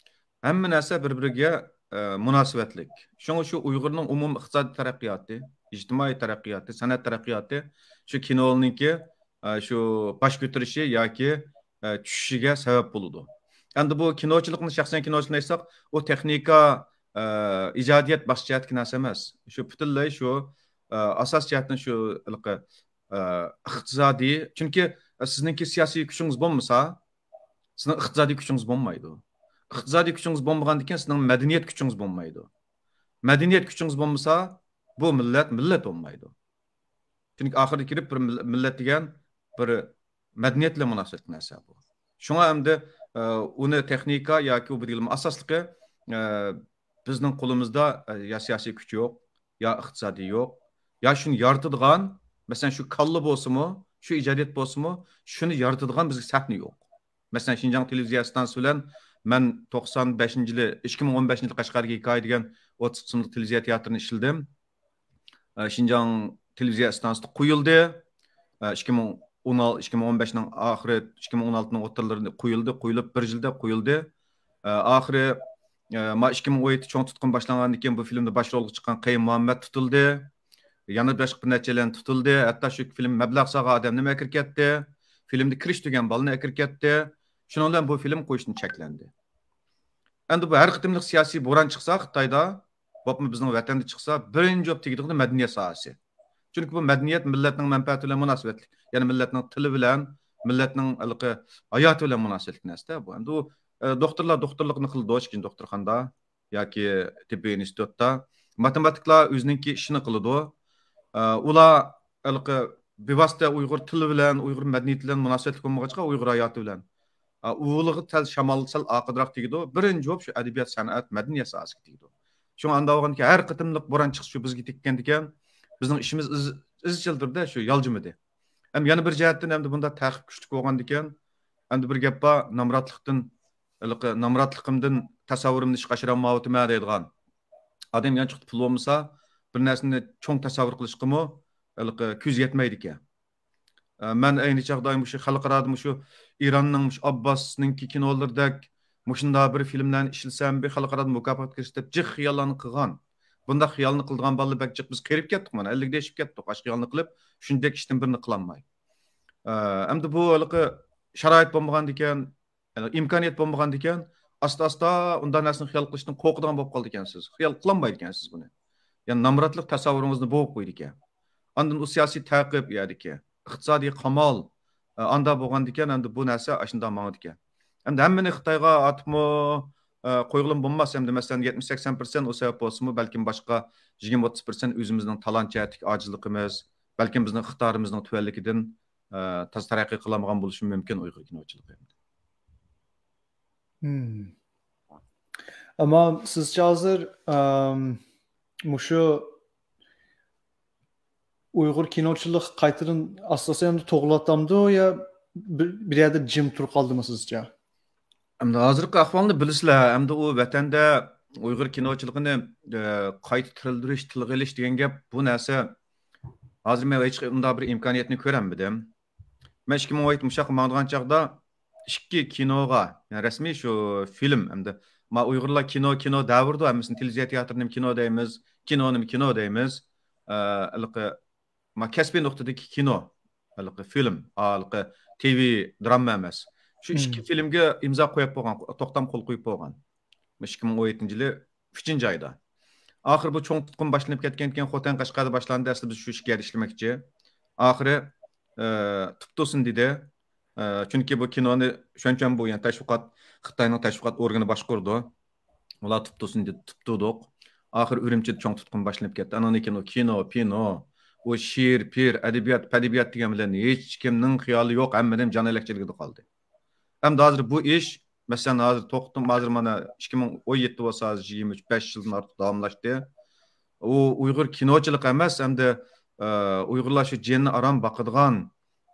ھەممە نەرسە بىر-بىرىگە، ئە، مۇناسىۋەتلىك. شۇڭا شۇ ئۇيغۇرنىڭ ئومۇمىي ئىقتىسادىي تەرەققىياتى، ئىجتىمائىي تەرەققىياتى، سەنئەت تەرەققىياتى شۇ كىنونىڭكى، ئە، شۇ باش كۆتۈرۈشى ياكى، ئە، چۈشۈشىگە سەۋەب بولىدۇ. ئەمدى بۇ كىنوچىلىقنى، شەخسەن كىنوچىلىقنى ئېيتساق، ئۇ تېخنىكا، ئە، ئىجادىيەت باشقا جەھەتتىكى نەرسە ئەمەس. شۇ پۈتۈنلەي شۇ، ئە، ئاساس جەھەتتىن شۇ ھېلىقى، ئە، ئىقتىسادىي. چۈنكى، ئە، سىزنىڭكى سىياسىي كۈچىڭىز بولمىسا، سىزنىڭ ئىقتىسادىي كۈچىڭىز بولمايدۇ. ئىقتىسادىي كۈچىڭىز بولمىغاندىن كېيىن سىزنىڭ مەدەنىيەت كۈچىڭىز بولمايدۇ. مەدەنىيەت كۈچىڭىز بولمىسا، بۇ مىللەت مىللەت بولمايدۇ. چۈنكى ئاخىرىدا كېلىپ بىر مىل-، مىللەت دېگەن بىر مەدەنىيەت بىلەن مۇناسىۋەتلىك نەرسە بۇ. شۇڭا ئەمدى، ئە، ئۇنى تېخنىكا ياكى ئۇ بۇ دېگىلىمۇ ئاساسلىقى، ئە، بىزنىڭ قولىمىزدا، ئە، يا سىياسىي كۈچ يوق، يا ئىقتىسادىي يوق، يا شۇنى يارىتىدىغان، مەسىلەن، شۇ كاللا بولسىمۇ، شۇ ئىجادىيەت بولسىمۇ، شۇنى يارىتىدىغان بىزگە سەھنە يوق. مەسىلەن، شىنجاڭ تېلېۋىزىيە ئىستانسىسى بىلەن مەن توقسان بەشىنچى يىلى، ئىككى مىڭ ئون بەشىنچى يىلى قەشقەردىكى ھېكايە دېگەن ئوتتۇز قىسىملىق تېلېۋىزىيە تىياتىرىنى ئىشلىدىم. ئە، شىنجاڭ تېلېۋىزىيە ئىستانسىسىدا قويۇلدى. ئە، ئىككى مىڭ ئون، ئىككى مىڭ ئون بەشنىڭ ئاخىرى، ئىككى مىڭ ئون ئالتىنىڭ ئوتتۇرىلىرىدا قويۇلدى، قويۇلۇپ بىر يىلدا قويۇلدى. ئە، ئاخىرى، ئە، ما ئىككى مىڭ ئون يەتتە چوڭ تۇتقۇن باشلانغاندىن كېيىن بۇ فىلىمدا باش رولغا چىققان قەييۇم مۇھەممەت تۇتۇلدى. يەنە باشقا بىر نەچچەيلەن تۇتۇلدى. ھەتتا شۇ فىلىم مەبلەغ سالغان ئادەمنىمۇ ئەكىرىپ كەتتى. فىلىمدا كىرىش تۈگەن بالىنى ئەكىرىپ كەتتى. شۇنىڭ بىلەن بۇ فىلىم قويۇشتىن چەكلەندى. ئەمدى بۇ ھەر قېتىملىق سىياسىي بوران چىقسا خىتايدا، بولۇپمۇ بىزنىڭ ۋەتەندە چىقسا، بىرىنچى بولۇپ تېگىدىغىنى مەدەنىيەت ساھەسى. چۈنكى بۇ مەدەنىيەت مىللەتنىڭ مەنپەئەتى بىلەن مۇناسىۋەتلىك، يەنى مىللەتنىڭ تىلى بىلەن، مىللەتنىڭ ھېلىقى ھاياتى بىلەن مۇناسىۋەتلىك نەرسە بۇ. ئەمدى ئۇ، ئە، دوختۇرلار دوختۇرلۇقنى قىلىدۇ، ئىككىنچى دوختۇرخانىدا ياكى تېببىي ئىنستىتۇتتا. ماتېماتىكلار ئۆزىنىڭكى ئىشىنى قىلىدۇ. ئە، ئۇلار ھېلىقى بىۋاسىتە ئۇيغۇر تىلى بىلەن، ئۇيغۇر مەدەنىيىتى بىلەن مۇناسىۋەتلىك بولمىغاچقا، ئۇيغۇر ھاياتى بىلەن، ئە، ئۇلىغا سەل شامال سەل ئارقىدىراق تېگىدۇ. بىرىنچى بولۇپ شۇ ئەدەبىيات، سەنئەت، مەدەنىيەت ساھەسىگە تېگىدۇ. شۇڭا ئاندا بولغاندىكىن ھەر قېتىملىق بوران چىقىش شۇ بىزگە تەگكەندىكىن، بىزنىڭ ئىشىمىز ئىز-، ئىزچىل تۈردە شۇ يالجىمىدى. ھەم يەنە بىر جەھەتتىن ئەمدى بۇنداق تەقىب كۈچلۈك بولغاندىكىن، ئەمدى بىر گەپ بار، نامراتلىقتىن، ھېلىقى نامراتلىقىمدىن تەسەۋۋۇرۇمنى ئىشقا ئاشۇرالمايۋاتىمەن دەيدىغان ئادەم يانچۇقتا پۇل بولمىسا، بىر نەرسىنى چوڭ تەسەۋۋۇر قىلىشقىمۇ ھېلىقى كۆزى يەتمەيدىكەن. ئە، مەن ئەينى چاغدا مۇشۇ خەلقئارادا مۇشۇ ئىراننىڭ مۇشۇ ئابباسنىڭكى كىنولىرىدەك مۇشۇنداق بىر فىلىملەرنى ئىشلىسەم، بىر خەلقئارادا مۇكاپاتقا ئېرىشسەم دەپ جىق خىياللارنى قىلغان. بۇنداق خىيالنى قىلىدىغان بالىلار بەك جىق. بىز قېرىپ كەتتۇق، مانا، ئەللىكتە ئېشىپ كەتتۇق، ئاشۇ خىيالنى قىلىپ، شۇندەك ئىشتىن بىرنى قىلالماي. ئە، ئەمدى بۇ ھېلىقى شارائىت بولمىغاندىكەن، يەنى ئىمكانىيەت بولمىغاندىكەن، ئاستا-ئاستا ئۇنداق نەرسىنى خىيال قىلىشتىن قورقىدىغان بولۇپ قالىدىكەنسىز. خىيال قىلالمايدىكەنسىز بۇنى. يەنى نامراتلىق تەسەۋۋۇرىڭىزنى بوغۇپ قويىدىكەن. ئاندىن ئۇ سىياسىي تەقىب يەردىكى، ئىقتىسادىي قامال، ئاندا بولغاندىكەن، ئەمدى بۇ نەرسە ئاشۇنداق ماڭىدىكەن. ئەمدى ھەممىنى خىتايغا ئاتىپمۇ، ئە، قويغىلىمۇ بولماس. ئەمدى مەسىلەن، يەتمىش سەكسەن پىرسەنت ئۇ سەۋەب بولسىمۇ، بەلكىم باشقا يىگىرمە ئوتتۇز پىرسەنت ئۆزىمىزنىڭ تالانت جەھەتتىكى ئاجىزلىقىمىز، بەلكىم بىزنىڭ ئىقتىدارىمىزنىڭ تۆۋەنلىكىدىن، ئە، تازا تەرەققىي قىلالمىغان بولۇشى مۇمكىن ئۇيغۇر كىنوچىلىقى. مم. ئەمما سىزچە ھازىر، ئەم، مۇشۇ ئۇيغۇر كىنوچىلىق قايتىدىن ئاستا-ئاستا ئەمدى تۇغۇلاتامدۇ يا بىر، بىر يەردە جىم تۇرۇپ قالدىمۇ سىزچە؟ ئەمدى ھازىرقى ئەھۋالنى بىلىسىلەر. ئەمدى ئۇ ۋەتەندە ئۇيغۇر كىنوچىلىقىنى، ئە، قايتا تىرىلدۈرۈش، تىلغا ئېلىش دېگەن گەپ، بۇ نەرسە ھازىر مەن ھېچ ئۇنداق بىر ئىمكانىيەتنى كۆرەلمىدىم. مەن ئىككى مىڭ ئون يەتتە مۇشۇ ياققا ماڭىدىغان چاغدا ئىككى كىنوغا، يەنى رەسمىي شۇ فىلىم، ئەمدى ما ئۇيغۇرلار كىنو، كىنو دەۋېرىدۇ، ھەممىسىنى تېلېۋىزىيە تىياتىرىنىمۇ كىنو دەيمىز، كىنونىمۇ كىنو دەيمىز. ئە، ھېلىقى ما كەسپىي نۇقتىدىكى كىنو، ھېلىقى فىلىم، ھېلىقى تىۋى دراما ئەمەس. شۇ ئىككى فىلىمگە ئىمزا قويۇپ بولغان، توختام قول قويۇپ بولغان. ئىككى مىڭ ئون يەتتىنچى يىلى ئۈچىنچى ئايدا. ئاخىرى بۇ چوڭ تۇتقۇن باشلىنىپ كەتكەندىن كېيىن، خوتەن، قەشقەردە باشلاندى. ئەسلى بىز شۇ ئىككى يەردە ئىشلىمەكچى. ئاخىرى، ئە، تۇپتۇسىن دېدى. ئە، چۈنكى بۇ كىنونى شۇنچە بۇ، يەنى تەشۋىقات، خىتاينىڭ تەشۋىقات ئورگىنى باشقۇردى. ئۇلار تۇتتۇسىنى تۇتتۇردۇق. ئاخىر ئۈرۈمچىدە چوڭ تۇتقۇن باشلىنىپ كەتتى. ئانىڭدىن كېيىن ئۇ كىنو، پىنو، ئۇ شېئىر، پىر، ئەدەبىيات، پەدەبىيات دېگەن بىلەن ھېچكىمنىڭ خىيالى يوق، ھەممىدىن جان ھەلەكچىلىكىدە قالدى. ئەمدى ھازىر بۇ ئىش، مەسىلەن، ھازىر توختىتىپ، ھازىر مانا ئىككى مىڭ ئون يەتتە بولسا، ھازىر يىگىرمە ئۈچ، بەش يىلدىن ئارتۇق داۋاملاشتى. ئۇ ئۇيغۇر كىنوچىلىقى ئەمەس، ئەمدى، ئە، ئۇيغۇرلار شۇ جېنىنى ئاران باقىدىغان،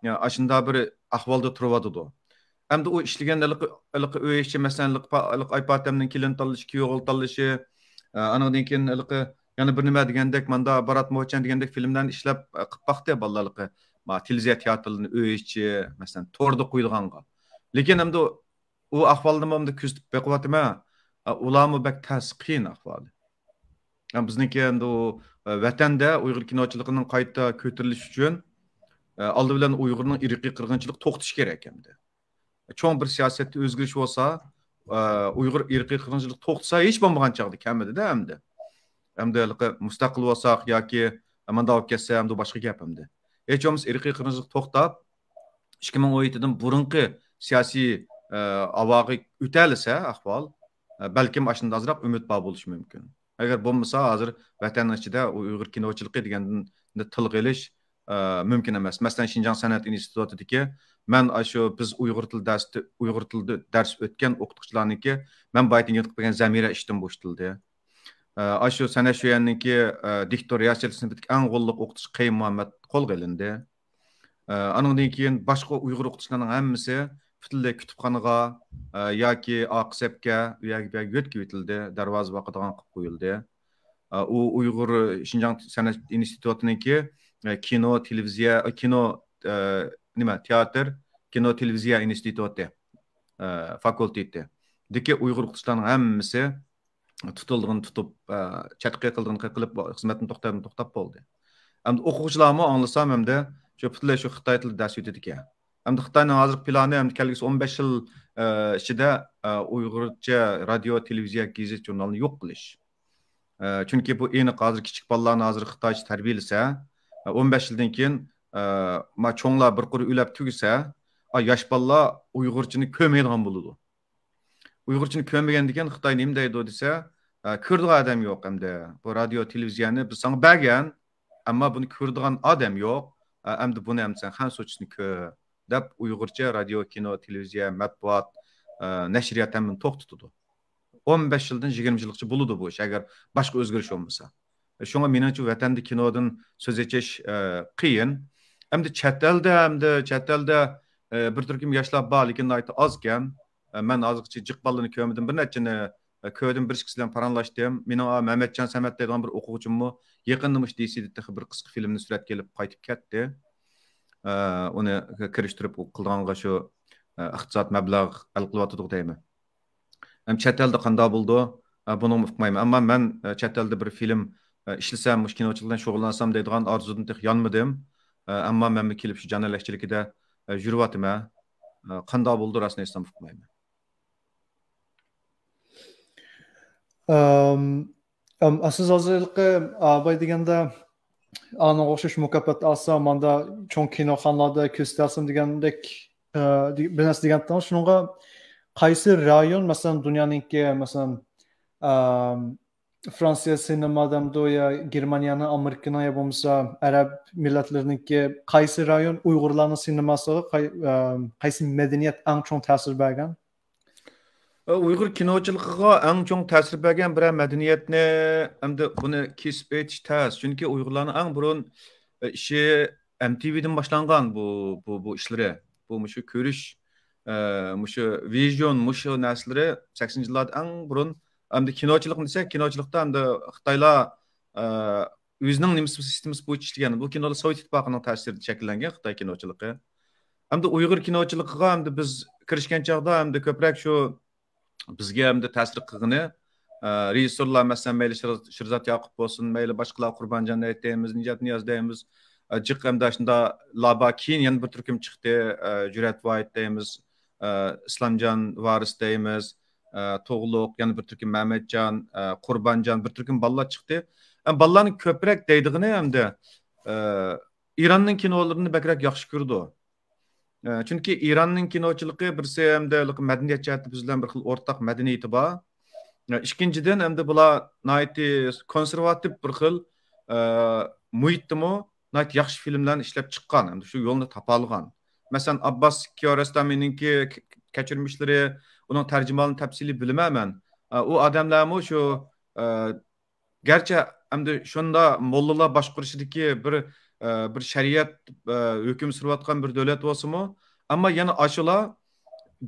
يا، ئاشۇنداق بىر ئەھۋالدا تۇرۇۋاتىدۇ. ئەمدى ئۇ ئىشلىگەن ھېلىقى، ھېلىقى ئۆي ئىشى، مەسىلەن، ھېلىقى پا-، ھېلىقى ئايپاتەمنىڭ كېلىن تاللىشى، كۈيئوغۇل تاللىشى، ئە، ئانىڭدىن كېيىن ھېلىقى يەنە بىر نېمە دېگەندەك، ماندا بارات موچەن دېگەندەك فىلىملەرنى ئىشلەپ، ئە، قىلىپ باقتى بالىلار ھېلىقى. ما، تېلېۋىزىيە تىياتىرلىرىنى ئۆي ئىچى، مەسىلەن، توردا قويىدىغانغا. لېكىن ئەمدى ئۇ ئەھۋالنىمۇ ئەمدى كۆزىتىپ بېقىۋاتىمەن. ئە، ئۇلارمۇ بەك تەس، قىيىن ئەھۋالى. ئە، بىزنىڭكى ئەمدى ئۇ، ئە، ۋەتەندە ئۇيغۇر كىنوچىلىقىنىڭ قايتا كۆتۈرۈلۈشى ئۈچۈن، ئە، ئالدى بىلەن ئۇيغۇرنىڭ ئىرقىي قىرغىنچىلىقى توختىشى كېرەك ئەمدى. چوڭ بىر سىياسەتتە ئۆزگىرىش بولسا، ئە، ئۇيغۇر ئىرقىي قىرغىنچىلىقى توختىسا، ھېچ بولمىغان چاغدا كەمىدىدە ئەمدى. ئەمدى ھېلىقى مۇستەقىل بولساق ياكى مانداق بولۇپ كەتسە، ئەمدى باشقا گەپ ئەمدى. ھېچ بولمىسا ئىرقىي قىرغىنچىلىق توختاپ، ئىككى مىڭ ئون يەتتىدىن بۇرۇنقى سىياسىي، ئە، ھاۋاغا ئۆتەلىسە ئەھۋال، ئە، بەلكىم ئاشۇنداق ئازراق ئۈمىد بار بولۇشى مۇمكىن. ئەگەر بولمىسا، ھازىر ۋەتەننىڭ ئىچىدە ئۇ ئۇيغۇر كىنوچىلىقى دېگەندىن تىلغا ئېلىش، ئە، مۇمكىن ئەمەس. مەسىلەن، شىنجاڭ سەنئەت ئىنستىتۇتىدىكى، مەن ئاشۇ بىز ئۇيغۇر تىلى دەرس، ئۇيغۇر تىلىدا دەرس ئۆتكەن ئوقۇتقۇچىلارنىڭكى، مەن بايىتىن يېتىپ بەرگەن زەمىرە ئىشتىن بوشىتىلدى. ئە، ئاشۇ سەنئەت شۆيەننىڭكى، ئە، دىكتور رىياسەت سىنىپىدىكى ئەڭ غوللۇق ئوقۇتقۇچى قېيۇم مۇھەممەد قولغا ئېلىندى. ئە، ئانىڭدىن كېيىن باشقا ئۇيغۇر ئوقۇتقۇچىلارنىڭ ھەممىسى پۈتۈنلەي كۇتۇپخانىغا، ئە، ياكى ئارقا سەپكە، ئۇ يەرگە، بۇ يەرگە يۆتكىۋېتىلدى، دەرۋازا باقىدىغان قىلىپ قويۇلدى. ئە، ئۇ ئۇيغۇر شىنجاڭ سەنئەت ئىنستىتۇتىنىڭكى، ئە، كىنو، تېلېۋىزىيە، ئە، كىنو، ئە، نېمە، تىياتىر، كىنو، تېلېۋىزىيە ئىنستىتۇتى، ئە، فاكۇلتېتى دىكى ئۇيغۇر ئوقۇتقۇچىلارنىڭ ھەممىسى تۇتۇلىدىغىنى تۇتۇپ، ئە، چەتكە قىلىدىغىنى قىلىپ، خىزمەتتىن توختايدىغىنى توختاپ بولدى. ئەمدى ئوقۇغۇچىلارمۇ ئاڭلىسام، ئەمدى شۇ پۈتۈنلەي شۇ خىتاي تىلىدا دەرس ئۆتىدىكەن. ئەمدى خىتاينىڭ ھازىرقى پىلانى، ئەمدى كەلگۈسى ئون بەش يىل، ئە، ئىچىدە، ئە، ئۇيغۇرچە رادىيو، تېلېۋىزىيە، گېزىت، ژۇرنالنى يوق قىلىش. ئە، چۈنكى بۇ ئېنىق، ھازىر كىچىك بالىلارنى ھازىر خىتايچە تەربىيەلىسە، ئە، ئون بەش يىلدىن كېيىن، ئە، ما چوڭلار بىر قۇر ئۆلەپ تۈگىسە، ئا، ياش بالىلار ئۇيغۇرچىنى كۆرمەيدىغان بولىدۇ. ئۇيغۇرچىنى كۆرمىگەندىكىن خىتاي نېمە دەيدۇ دېسە، ئە، كۆرىدىغان ئادەم يوق ئەمدى. بۇ رادىيو، تېلېۋىزىيەنى بىز ساڭا بەرگەن، ئەمما بۇنى كۆرىدىغان ئادەم يوق. ئە، ئەمدى بۇنى ئەمدى سەن خەنزۇچىسىنى كۆر، دەپ ئۇيغۇرچە رادىيو، كىنو، تېلېۋىزىيە، مەتبۇئات، ئە، نەشرىيات ھەممىنى توختىتىدۇ. ئون بەش يىلدىن يىگىرمە يىلغىچە بولىدۇ بۇ ئىش، ئەگەر باشقا ئۆزگىرىش بولمىسا. شۇڭا مېنىڭچە ۋەتەندە كىنودىن سۆز ئېچىش، ئە، قىيىن. ئەمدى چەت ئەلدە، ئەمدى چەت ئەلدە، ئە، بىر تۈركۈم ياشلار بار، لېكىن ناھايىتى ئازكەن. ئە، مەن ھازىرغىچە جىق بالىنى كۆرمىدىم، بىر نەچچىنى، ئە، كۆردۈم، بىر ئىككىسى بىلەن پاراڭلاشتىم. مېنىڭ، ئا، مەمەتجان سەمەت دەيدىغان بىر ئوقۇغۇچىممۇ يېقىندا مۇشۇ دىسىدىتتىخى بىر قىسقا فىلىمنى سۈرەتكە ئېلىپ قايتىپ كەتتى. ئە، ئۇنى كىرىشتۈرۈپ قىلىدىغانغا شۇ، ئە، ئىقتىساد مەبلەغ ھەل قىلىۋاتىدۇ دەيمەن. ھەم چەت ئەلدە قانداق بولىدۇ؟ ئە، بۇنىمۇ ئۇقمايمەن. ئەمما مەن، ئە، چەت ئەلدە بىر فىلىم، ئە، ئىشلىسەم، مۇشۇ كىنوچىلىق بىلەن شۇغۇللانسام دەيدىغان ئارزۇدىن تېخى يانمىدىم. ئە، ئەمما مەنمۇ كېلىپ شۇ جان ھەلەكچىلىكىدە، ئە، يۈرۈۋاتىمەن. ئە، قانداق بولىدۇ، راستىنى ئېيتسام، ئۇقمايمەن. ئەم، ئەم، سىز ھازىرقى ئاباي دېگەندە، ئانىڭغا ئوخشاش مۇكاپات ئالسا، ماندا چوڭ كىنوخانىلاردا كۆرسىتەلسۇن دېگەندەك، ئە، دې-، بىر نەرسە دېگەنتىڭىز. شۇنىڭغا قايسى رايون، مەسىلەن، دۇنيانىڭكى، مەسىلەن، ئەم، فرانسىيە سىنېما دەمدۇ يا گېرمانىيەنىڭ، ئامېرىكىنىڭ يا بولمىسا ئەرەب مىللەتلىرىنىڭكى قايسى رايون ئۇيغۇرلارنىڭ سىنېماسىغا قاي-، ئەم، قايسى مەدەنىيەت ئەڭ چوڭ تەسىر بەرگەن؟ ئۇيغۇر كىنوچىلىقىغا ئەڭ چوڭ تەسىر بەرگەن بىرەر مەدەنىيەتنى ئەمدى بۇنى كېسىپ ئېيتىش تەس. چۈنكى ئۇيغۇرلارنىڭ ئەڭ بۇرۇن، ئە، ئىشى ئەم تى ۋىدىن باشلانغان بۇ، بۇ، بۇ ئىشلىرى. بۇ مۇشۇ كۆرۈش، ئە، مۇشۇ ۋىزىيون، مۇشۇ نەرسىلىرى سەكسىنىنچى يىللاردا ئەڭ بۇرۇن، ئەمدى كىنوچىلىقنى دېسەك، كىنوچىلىقتا ئەمدى خىتايلار، ئە، ئۆزىنىڭ نېمىسى سىستېمىسى بويىچە ئىشلىگەن. بۇ كىنودا سوۋېت ئىتتىپاقىنىڭ تەسىرىدە شەكىللەنگەن خىتاي كىنوچىلىقى. ئەمدى ئۇيغۇر كىنوچىلىقىغا ئەمدى بىز كىرىشكەن چاغدا ئەمدى كۆپرەك شۇ بىزگە ئەمدى تەسىر قىلغىنى، ئە، رېژىسسورلار، مەسىلەن، مەيلى شىر-، شىرزات ياقۇپ بولسۇن، مەيلى باشقىلار، قۇربانجان ھەيت دەيمىز، نىجات نىياز دەيمىز، ئە، جىق ئەمدى شۇنداق لابا كېيىن يەنە بىر تۈركۈم چىقتى، ئە، جۈرئەت ۋاھىت دەيمىز، ئە، ئىسلامجان ۋارىس دەيمىز، ئە، تۇغلۇق، يەنە بىر تۈركۈم مەمەتجان، ئە، قۇربانجان، بىر تۈركۈم بالىلار چىقتى. ئە، بالىلارنىڭ كۆپرەك دەيدىغىنى ئەمدى، ئە، ئىراننىڭ كىنولىرىنى بەكرەك ياخشى كۆرىدۇ. ئە، چۈنكى ئىراننىڭ كىنوچىلىقى بىرسى ھەمدە مەدەنىيەت جەھەتتە بىز بىلەن بىر خىل ئورتاق مەدەنىيىتى بار. ئە، ئىككىنچىدىن، ھەمدە بۇلار ناھايىتى كونسېرۋاتىپ بىر خىل، ئە، مۇھىتتىمۇ ناھايىتى ياخشى فىلىملەرنى ئىشلەپ چىققان، ھەمدە شۇ يولنى تاپالىغان. مەسىلەن، ئابباس كىيارەستامىنىڭكى ك-، ك-، كەچۈرمىشلىرى، ئۇنىڭ تەرجىمىھالىنى تەپسىلىي بىلمەيمەن. ئە، ئۇ ئادەملەرمۇ شۇ، ئە، گەرچە ئەمدى شۇندا موللىلار باشقۇرۇشىدىكى بىر، ئە، بىر شەرىئەت، ئە، ھۆكۈم سۈرۈۋاتقان بىر دۆلەت بولسىمۇ، ئەمما يەنە ئاشۇلار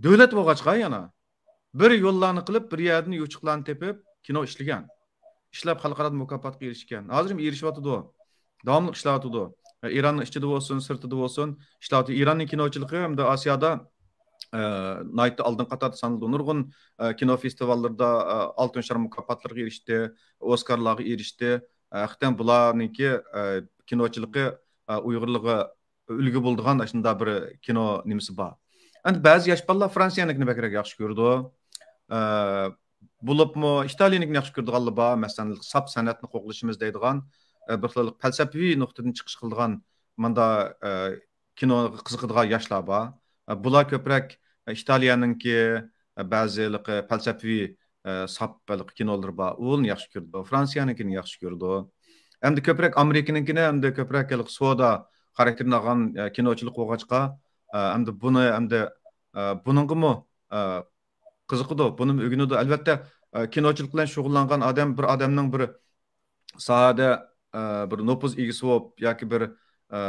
دۆلەت بولغاچقا يەنە بىر يوللارنى قىلىپ، بىر يەردىن يوچۇقلارنى تېپىپ كىنو ئىشلىگەن. ئىشلەپ خەلقئارا مۇكاپاتقا ئېرىشكەن. ھازىرمۇ ئېرىشىۋاتىدۇ. داۋاملىق ئىشلەۋاتىدۇ. ئىراننىڭ ئىچىدە بولسۇن، سىرتىدا بولسۇن، ئىشلەۋاتىدۇ. ئىراننىڭ كىنوچىلىقى ھەمدە ئاسىيادا، ئە، ناھايىتى ئالدىنقى قاتاردا سانىلىدۇ. نۇرغۇن، ئە، كىنو فېستىۋاللىرىدا، ئە، ئالتۇن شار مۇكاپاتلىرىغا ئېرىشتى، ئوسكارلارغا ئېرىشتى. ئە، ھەقىقەتەن بۇلارنىڭكى، ئە، كىنوچىلىقى، ئە، ئۇيغۇرلارغا ئۈلگە بولىدىغان ئاشۇنداق بىر كىنو نېمىسى بار. ئەمدى بەزى ياش بالىلار فرانسىيەنىڭكىنى بەكرەك ياخشى كۆرىدۇ. ئە، بولۇپمۇ ئىتالىيەنىڭكىنى ياخشى كۆرىدىغانلار بار. مەسىلەن، ساپ سەنئەتنى قوغلىشىمىز دەيدىغان، ئە، بىر خىل پەلسەپىۋى نۇقتىدىن چىقىش قىلىدىغان ماندا، ئە، كىنوغا قىزىقىدىغان ياشلار بار. ئە، بۇلار كۆپرەك، ئە، ئىتالىيەنىڭكى، ئە، بەزى ھېلىقى پەلسەپىۋى، ئە، ساپ ھېلىقى كىنولىرى بار. ئۇنى ياخشى كۆرىدۇ. فرانسىيەنىڭكىنى ياخشى كۆرىدۇ. ئەمدى كۆپرەك ئامېرىكىنىڭكىنى، ئەمدى كۆپرەك ھېلىقى سودا خاراكتېرىنى ئالغان، ئە، كىنوچىلىق بولغاچقا، ئە، ئەمدى بۇنى، ئەمدى، ئە، بۇنىڭغىمۇ، ئە، قىزىقىدۇ، بۇنىمۇ ئۆگىنىدۇ. ئەلۋەتتە، ئە، كىنوچىلىق بىلەن شۇغۇللانغان ئادەم بىر ئادەمنىڭ بىر ساھەدە، ئە، بىر نوپۇز ئىگىسى بولۇپ ياكى بىر، ئە،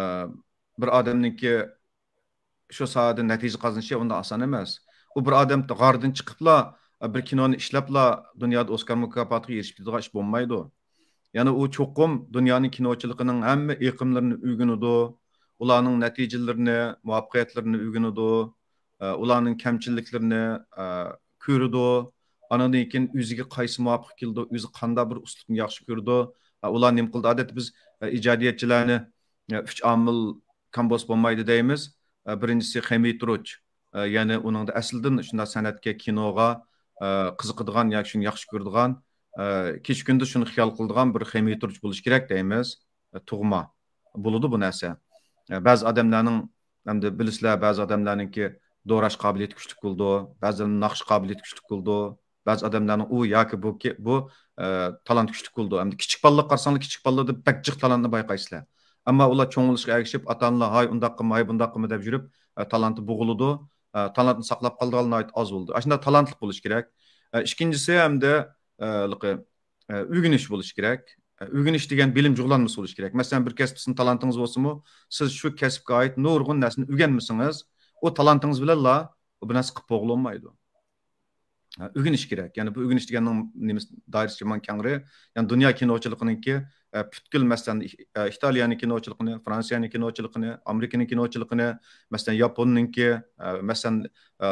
بىر ئادەمنىڭكى شۇ ساھەدە نەتىجە قازىنىشى ئۇنداق ئاسان ئەمەس. ئۇ بىر ئادەم غاردىن چىقىپلا، ئە، بىر كىنونى ئىشلەپلا دۇنيادا ئوسكار مۇكاپاتىغا ئېرىشىپ كېتىدىغان ئىش بولمايدۇ. يەنى ئۇ چوقۇم دۇنيانىڭ كىنوچىلىقىنىڭ ھەممە ئېقىملىرىنى ئۆگىنىدۇ، ئۇلارنىڭ نەتىجىلىرىنى، مۇۋەپپەقىيەتلىرىنى ئۆگىنىدۇ، ئە، ئۇلارنىڭ كەمچىلىكلىرىنى، ئە، كۆرىدۇ. ئانىڭدىن كېيىن ئۆزىگە قايسى مۇۋاپىق كېلىدۇ، ئۆزى قانداق بىر ئۇسلۇبنى ياخشى كۆرىدۇ، ئە، ئۇلار نېمە قىلىدۇ؟ ئادەتتە بىز، ئە، ئىجادىيەتچىلەرنى، ئە، ئۈچ ئامىل كام بولسا بولمايدۇ دەيمىز. ئە، بىرىنچىسى خېمىتروچ، ئە، يەنى ئۇنىڭدا ئەسلىدىن شۇنداق سەنئەتكە، كىنوغا، ئە، قىزىقىدىغان ياكى شۇنى ياخشى كۆرىدىغان، ئە، كېچە كۈندۈز شۇنى خىيال قىلىدىغان بىر خېمىتروچ بولۇشى كېرەك دەيمىز. ئە، تۇغما. بولىدۇ بۇ نەرسە. ئە، بەزى ئادەملەرنىڭ، ئەمدى بىلىسىلەر، بەزى ئادەملەرنىڭكى دوراش قابىلىيىتى كۈچلۈك بولىدۇ، بەزىلەرنىڭ ناخشا قابىلىيىتى كۈچلۈك بولىدۇ، بەزى ئادەملەرنىڭ ئۇ ياكى بۇ كى-، بۇ، ئە، تالانت كۈچلۈك بولىدۇ. ئەمدى كىچىك بالىلارغا قارىساڭلار، كىچىك بالىلاردا بەك جىق تالانتنى بايقايسىلەر. ئەمما ئۇلار چوڭ بولۇشقا ئەگىشىپ، ئاتا-ئانىلار ھاي ئۇنداق قىلما، ھاي بۇنداق قىلما دەپ يۈرۈپ، ئە، تالانتى بوغۇلىدۇ. ئە، تالانتنى ساقلاپ قالىدىغانلار ناھايىتى ئاز بولىدۇ. ئاشۇنداق تالانتلىق بولۇش كېرەك. ئە، ئىككىنچىسى ئەمدى، ئە، ھېلىقى ئە، ئۆگىنىش بولۇشى كېرەك. ئە، ئۆگىنىش دېگەن بىلىم جۇغلانمىسى بولۇشى كېرەك. مەسىلەن، بىر كەسىپتە سىزنىڭ تالانتىڭىز بولسىمۇ، سىز شۇ كەسىپكە ئائىت نۇرغۇن نەرسىنى ئۆگەنمىسىڭىز، ئۇ تالانتىڭىز بىلەنلا ئۇ بىر نەرسە قىلىپ بولغىلى بولمايدۇ. ئە، ئۆگىنىش كېرەك. يەنى بۇ ئۆگىنىش دېگەننىڭ نېمىسى، دائىرىسى يامان كەڭرى. يەنى دۇنيا كىنوچىلىقىنىڭكى، ئە، پۈتكۈل، مەسىلەن، ئىھ-، ئە، ئىتالىيەنىڭ كىنوچىلىقىنى، فرانسىيەنىڭ كىنوچىلىقىنى، ئامېرىكىنىڭ كىنوچىلىقىنى، مەسىلەن، ياپوننىڭكى، ئە، مەسىلەن، ئە،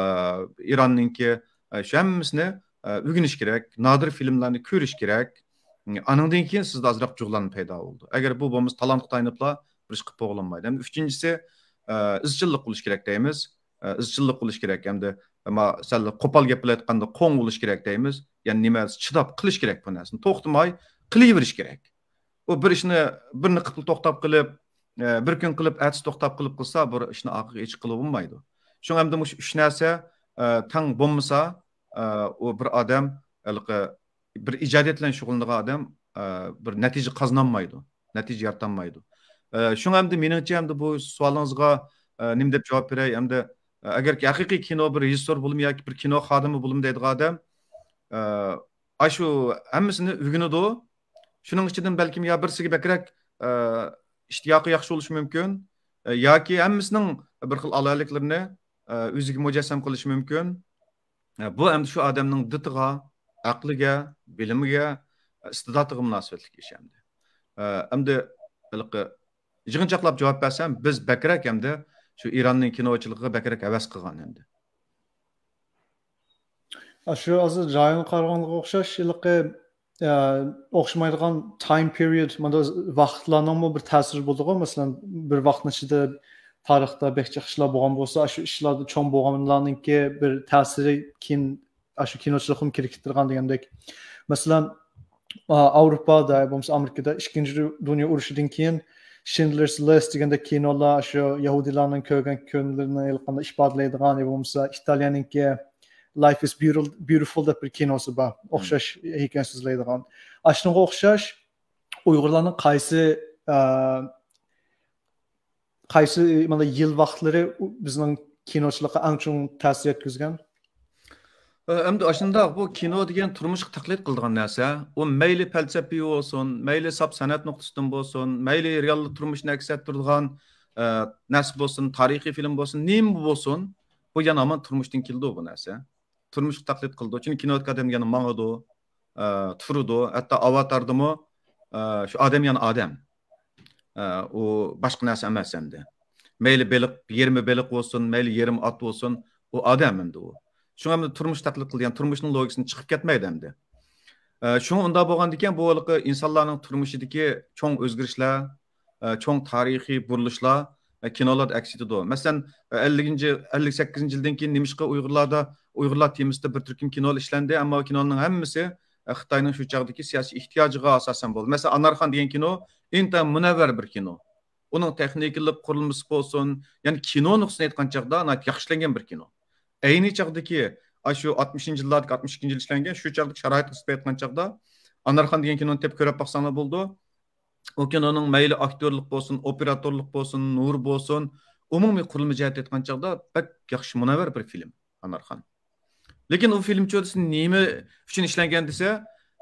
ئىراننىڭكى، ئە، شۇ ھەممىسىنى، ئە، ئۆگىنىش كېرەك، نادىر فىلىملارنى كۆرۈش كېرەك. ئانىڭدىن كېيىن سىزدە ئازراق جۇغلانما پەيدا بولىدۇ. ئەگەر بۇ بولمىسا، تالانتقا تايىنىپلا بىر ئىش قىلىپ بولغىلى بولمايدۇ. ئەمدى ئۈچىنچىسى، ئە، ئىزچىللىق بولۇش كېرەك دەيمىز. ئە، ئىزچىللىق بولۇش كېرەك. ئەمدى، ئەمما سەل قوپال گەپ بىلەن ئېيتقاندا، قوڭ بولۇش كېرەك دەيمىز. يەنى نېمە، چىداپ قىلىش كېرەك بۇ نەرسىنى. توختىماي قىلىۋېرىش كېرەك. ئۇ بىر ئىشنى، بىرنى قىلىپ توختاپ قىلىپ، ئە، بىر كۈن قىلىپ، ئەتىسى توختاپ قىلىپ قىلسا، بۇ ئىشنى ئارقىغا ئېچىپ قىلىپ بولمايدۇ. شۇڭا ئەمدى مۇشۇ ئۈچ نەرسە، ئە، تەڭ بولمىسا، ئە، ئۇ بىر ئادەم ھېلىقى بىر ئىجادىيەت بىلەن شۇغۇللىنىدىغان ئادەم، ئە، بىر نەتىجە قازىنالمايدۇ، نەتىجە يارىتالمايدۇ. ئە، شۇڭا ئەمدى مېنىڭچە ئەمدى بۇ سوئالىڭىزغا، ئە، نېمە دەپ جاۋاب بېرەي؟ ئەمدى، ئە، ئەگەر ھەقىقىي كىنو بىر رېژىسسور بولىمۇ ياكى بىر كىنو خادىمى بولىمۇ دەيدىغان ئادەم، ئە، ئاشۇ ھەممىسىنى ئۆگىنىدۇ. شۇنىڭ ئىچىدىن بەلكىم يا بىرسىگە بەكرەك، ئە، ئىشتىياقى ياخشى بولۇشى مۇمكىن، ئە، ياكى ھەممىسىنىڭ بىر خىل ئالاھىدىلىكلىرىنى، ئە، ئۆزىگە مۇجەسسەم قىلىشى مۇمكىن. ئە، بۇ ئەمدى شۇ ئادەمنىڭ دىتىغا، ئەقلىگە، بىلىمىگە، ئىستىداتىغا مۇناسىۋەتلىك ئىش ئەمدى. ئە، ئەمدى ھېلىقى يىغىنچاقلاپ جاۋاب بەرسەم، بىز بەكرەك ئەمدى شۇ ئىراننىڭ كىنوچىلىقىغا بەكرەك ھەۋەس قىلغان ئەمدى. ئاشۇ ھازىر جايىنغا قارىغانغا ئوخشاش، ھېلىقى، ئە، ئوخشىمايدىغان تايم پېرىيود، مانا ۋاقىتلارنىڭمۇ بىر تەسىرى بولىدىغۇ. مەسىلەن، بىر ۋاقىتنىڭ ئىچىدە تارىختا بەك جىق ئىشلار بولغان بولسا، ئاشۇ ئىشلاردا چوڭ بولغانلارنىڭكى بىر تەسىرى كېيىن ئاشۇ كىنوچىلىققىمۇ كىرىپ كېتىدىغان دېگەندەك. مەسىلەن، ئا، ئاۋروپادا بولمىسا ئامېرىكىدا ئىككىنچى دۇنيا ئۇرۇشىدىن كېيىن Schindler's List دېگەندەك كىنولار شۇ يەھۇدىيلارنىڭ كۆرگەن كۈنلىرىنى ھېلىقانداق ئىپادىلەيدىغان، يا بولمىسا ئىتالىيەنىڭكى Life is Beautiful، Beautiful دەپ بىر كىنوسى بار. ئوخشاش ھېكايە سۆزلەيدىغان. ئاشۇنىڭغا ئوخشاش ئۇيغۇرلارنىڭ قايسى، ئە، قايسى، مانا، يىل ۋاقىتلىرى بىزنىڭ كىنوچىلىققا ئەڭ چوڭ تەسىر يەتكۈزگەن؟ ئە، ئەمدى ئاشۇنداق، بۇ كىنو دېگەن تۇرمۇشقا تەقلىد قىلىدىغان نەرسە. ئۇ مەيلى پەلسەپىۋى بولسۇن، مەيلى ساپ سەنئەت نۇقتىسىدىن بولسۇن، مەيلى رېئال تۇرمۇشنى ئەكس ئەتتۈرىدىغان، ئە، نەرسە بولسۇن، تارىخىي فىلىم بولسۇن، نېمە بولسۇن، بۇ يەنە ھامان تۇرمۇشتىن كېلىدۇ بۇ نەرسە. تۇرمۇشقا تەقلىد قىلىدۇ. چۈنكى كىنودىكى ئادەم يەنە ماڭىدۇ، ئە، تۇرىدۇ. ھەتتا ئاۋاتاردىمۇ، ئە، شۇ ئادەم يەنە ئادەم. ئە، ئۇ باشقا نەرسە ئەمەس ئەمدى. مەيلى بېلىق، يېرىمى بېلىق بولسۇن، مەيلى يېرىم ئات بولسۇن، ئۇ ئادەم ئەمدى ئۇ. شۇڭا ئەمدى تۇرمۇش تەقلىد قىلىدىغان، تۇرمۇشنىڭ لوگىكىسىدىن چىقىپ كەتمەيدۇ ئەمدى. ئە، شۇڭا ئۇنداق بولغاندىكىن، بۇ ھېلىقى ئىنسانلارنىڭ تۇرمۇشىدىكى چوڭ ئۆزگىرىشلەر، ئە، چوڭ تارىخىي بۇرۇلۇشلار، ئە، كىنولاردا ئەكس ئېتىدۇ. مەسىلەن، ئە، ئەللىكىنچى، ئەللىك سەككىزىنچى يىلدىن كېيىن نېمىشقا ئۇيغۇرلاردا، ئۇيغۇرلار تېمىسىدا بىر تۈركۈم كىنولار ئىشلەندى، ئەمما كىنونىڭ ھەممىسى، ئە، خىتاينىڭ شۇ چاغدىكى سىياسىي ئېھتىياجىغا ئاساسەن بولدى. مەسىلەن، ئانارخان دېگەن كىنو ئىنتايىن مۇنەۋۋەر بىر كىنو. ئۇنىڭ تېخنىكىلىق قۇرۇلمىسى بولسۇن، يەنى كىنو نۇقتىسىدىن ئېيتقان چاغدا ناھايىتى ياخشى ئىشلەنگەن بىر كىنو. ئەينى چاغدىكى، ئاشۇ ئاتمىشىنچى يىللاردىكى، ئاتمىش ئىككىنچى يىل ئىشلەنگەن، شۇ چاغدىكى شارائىتقا نىسبەت ئېيتقان چاغدا، ئانارخان دېگەن كىنونى تېپىپ كۆرۈپ باقساڭلار بولىدۇ. ئۇ كىنونىڭ مەيلى ئاكتيورلۇق بولسۇن، ئوپېراتورلۇق بولسۇن، نۇر بولسۇن، ئومۇمىي قۇرۇلما جەھەتتە ئېيتقان چاغدا بەك ياخشى، مۇنەۋۋەر بىر فىلىم ئانارخان. لېكىن ئۇ فىلىم چۆرىسى نېمە ئۈچۈن ئىشلەنگەن دېسە،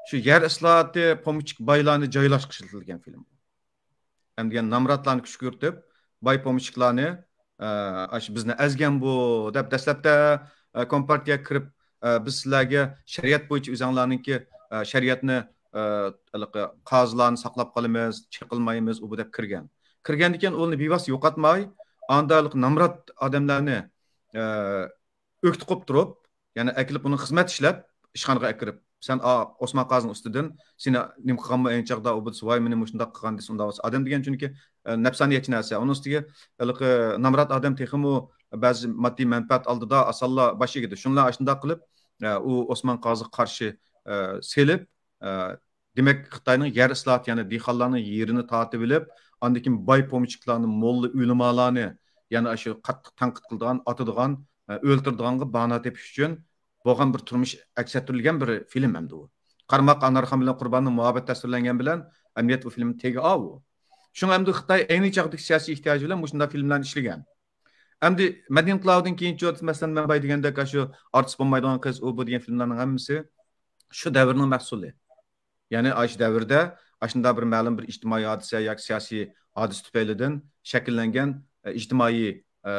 شۇ يەر ئىسلاھاتى، پومېشچىك بايلارنى جايلاشقا ئىشلىتىلگەن فىلىم. ھەم دېگەن نامراتلارنى كۈشكۈرتۈپ، باي پومېشچىكلارنى، ئە، ئاشۇ بىزنى ئەزگەن بۇ دەپ دەسلەپتە، ئە، كومپارتىيەگە كىرىپ، ئە، بىز سىلەرگە شەرىئەت بويىچە ئۆزۈڭلارنىڭكى، ئە، شەرىئەتنى، ئە، ھېلىقى قازىلارنى ساقلاپ قالىمىز، چېقىلمايمىز، ئۇ بۇ دەپ كىرگەن. كىرگەندىن كېيىن ئۇنى بىۋاسىتە يوقاتماي، ئاندا ھېلىقى نامرات ئادەملەرنى، ئە، ئۆكتە قويۇپ تۇرۇپ، يەنى ئەكېلىپ ئۇنى خىزمەت ئىشلەپ، ئىشخانىغا ئەكىرىپ، سەن ئا، ئوسمان قازىنىڭ ئۈستىدىن سېنى نېمە قىلغانمۇ ئەينى چاغدا، ئۇ بولسا ۋاي مېنى مۇشۇنداق قىلغان دېسە، ئۇنداق بولسا ئادەم دېگەن چۈنكى، ئە، نەپسانىيەتچى نەرسە. ئۇنىڭ ئۈستىگە ھېلىقى نامرات ئادەم تېخىمۇ بەزى ماددىي مەنپەئەت ئالدىدا ئاسانلا باش ئېگىدۇ. شۇنىلا ئاشۇنداق قىلىپ، ئە، ئۇ ئوسمان قازىغا قارشى، ئە، سېلىپ، ئە، دېمەك، خىتاينىڭ يەر ئىسلاھاتى، يەنى دېھقانلارنىڭ يېرىنى تارتىۋېلىپ، ئاندىن كېيىن باي پومېشچىكلارنى، موللا ئۆلىمالارنى، يەنى ئاشۇ قاتتىق تەنقىد قىلىدىغان، ئاتىدىغان، ئە، ئۆلتۈرىدىغانغا باھانە تېپىش ئۈچۈن بولغان بىر تۇرمۇش ئەكس ئەتتۈرۈلگەن بىر فىلىم ئەمدى ئۇ. قارىماق ئانارخان بىلەن قۇرباننىڭ مۇھەببەت تەسۋىرلەنگەن بىلەن ئەمەلىيەت ئۇ فىلىم تېگى ئاۋۇ. شۇڭا ئەمدى خىتاي ئەينى چاغدىكى سىياسىي ئېھتىياجى بىلەن مۇشۇنداق فىلىملارنى ئىشلىگەن. ئەمدى مەدىنە قىلاۋۇدىن كېيىن چۆرىسى، مەسىلەن، مەن باي دېگەندەك، ئاشۇ ئارتىس بولمايدىغان قىز، ئۇ بۇ دېگەن فىلىملارنىڭ ھەممىسى شۇ دەۋرنىڭ مەھسۇلى. يەنى ئاشۇ دەۋردە ئاشۇنداق بىر مەلۇم بىر ئىجتىمائىي ھادىسە ياكى سىياسىي ھادىسە تۈپەيلىدىن شەكىللەنگەن، ئە، ئىجتىمائىي، ئە،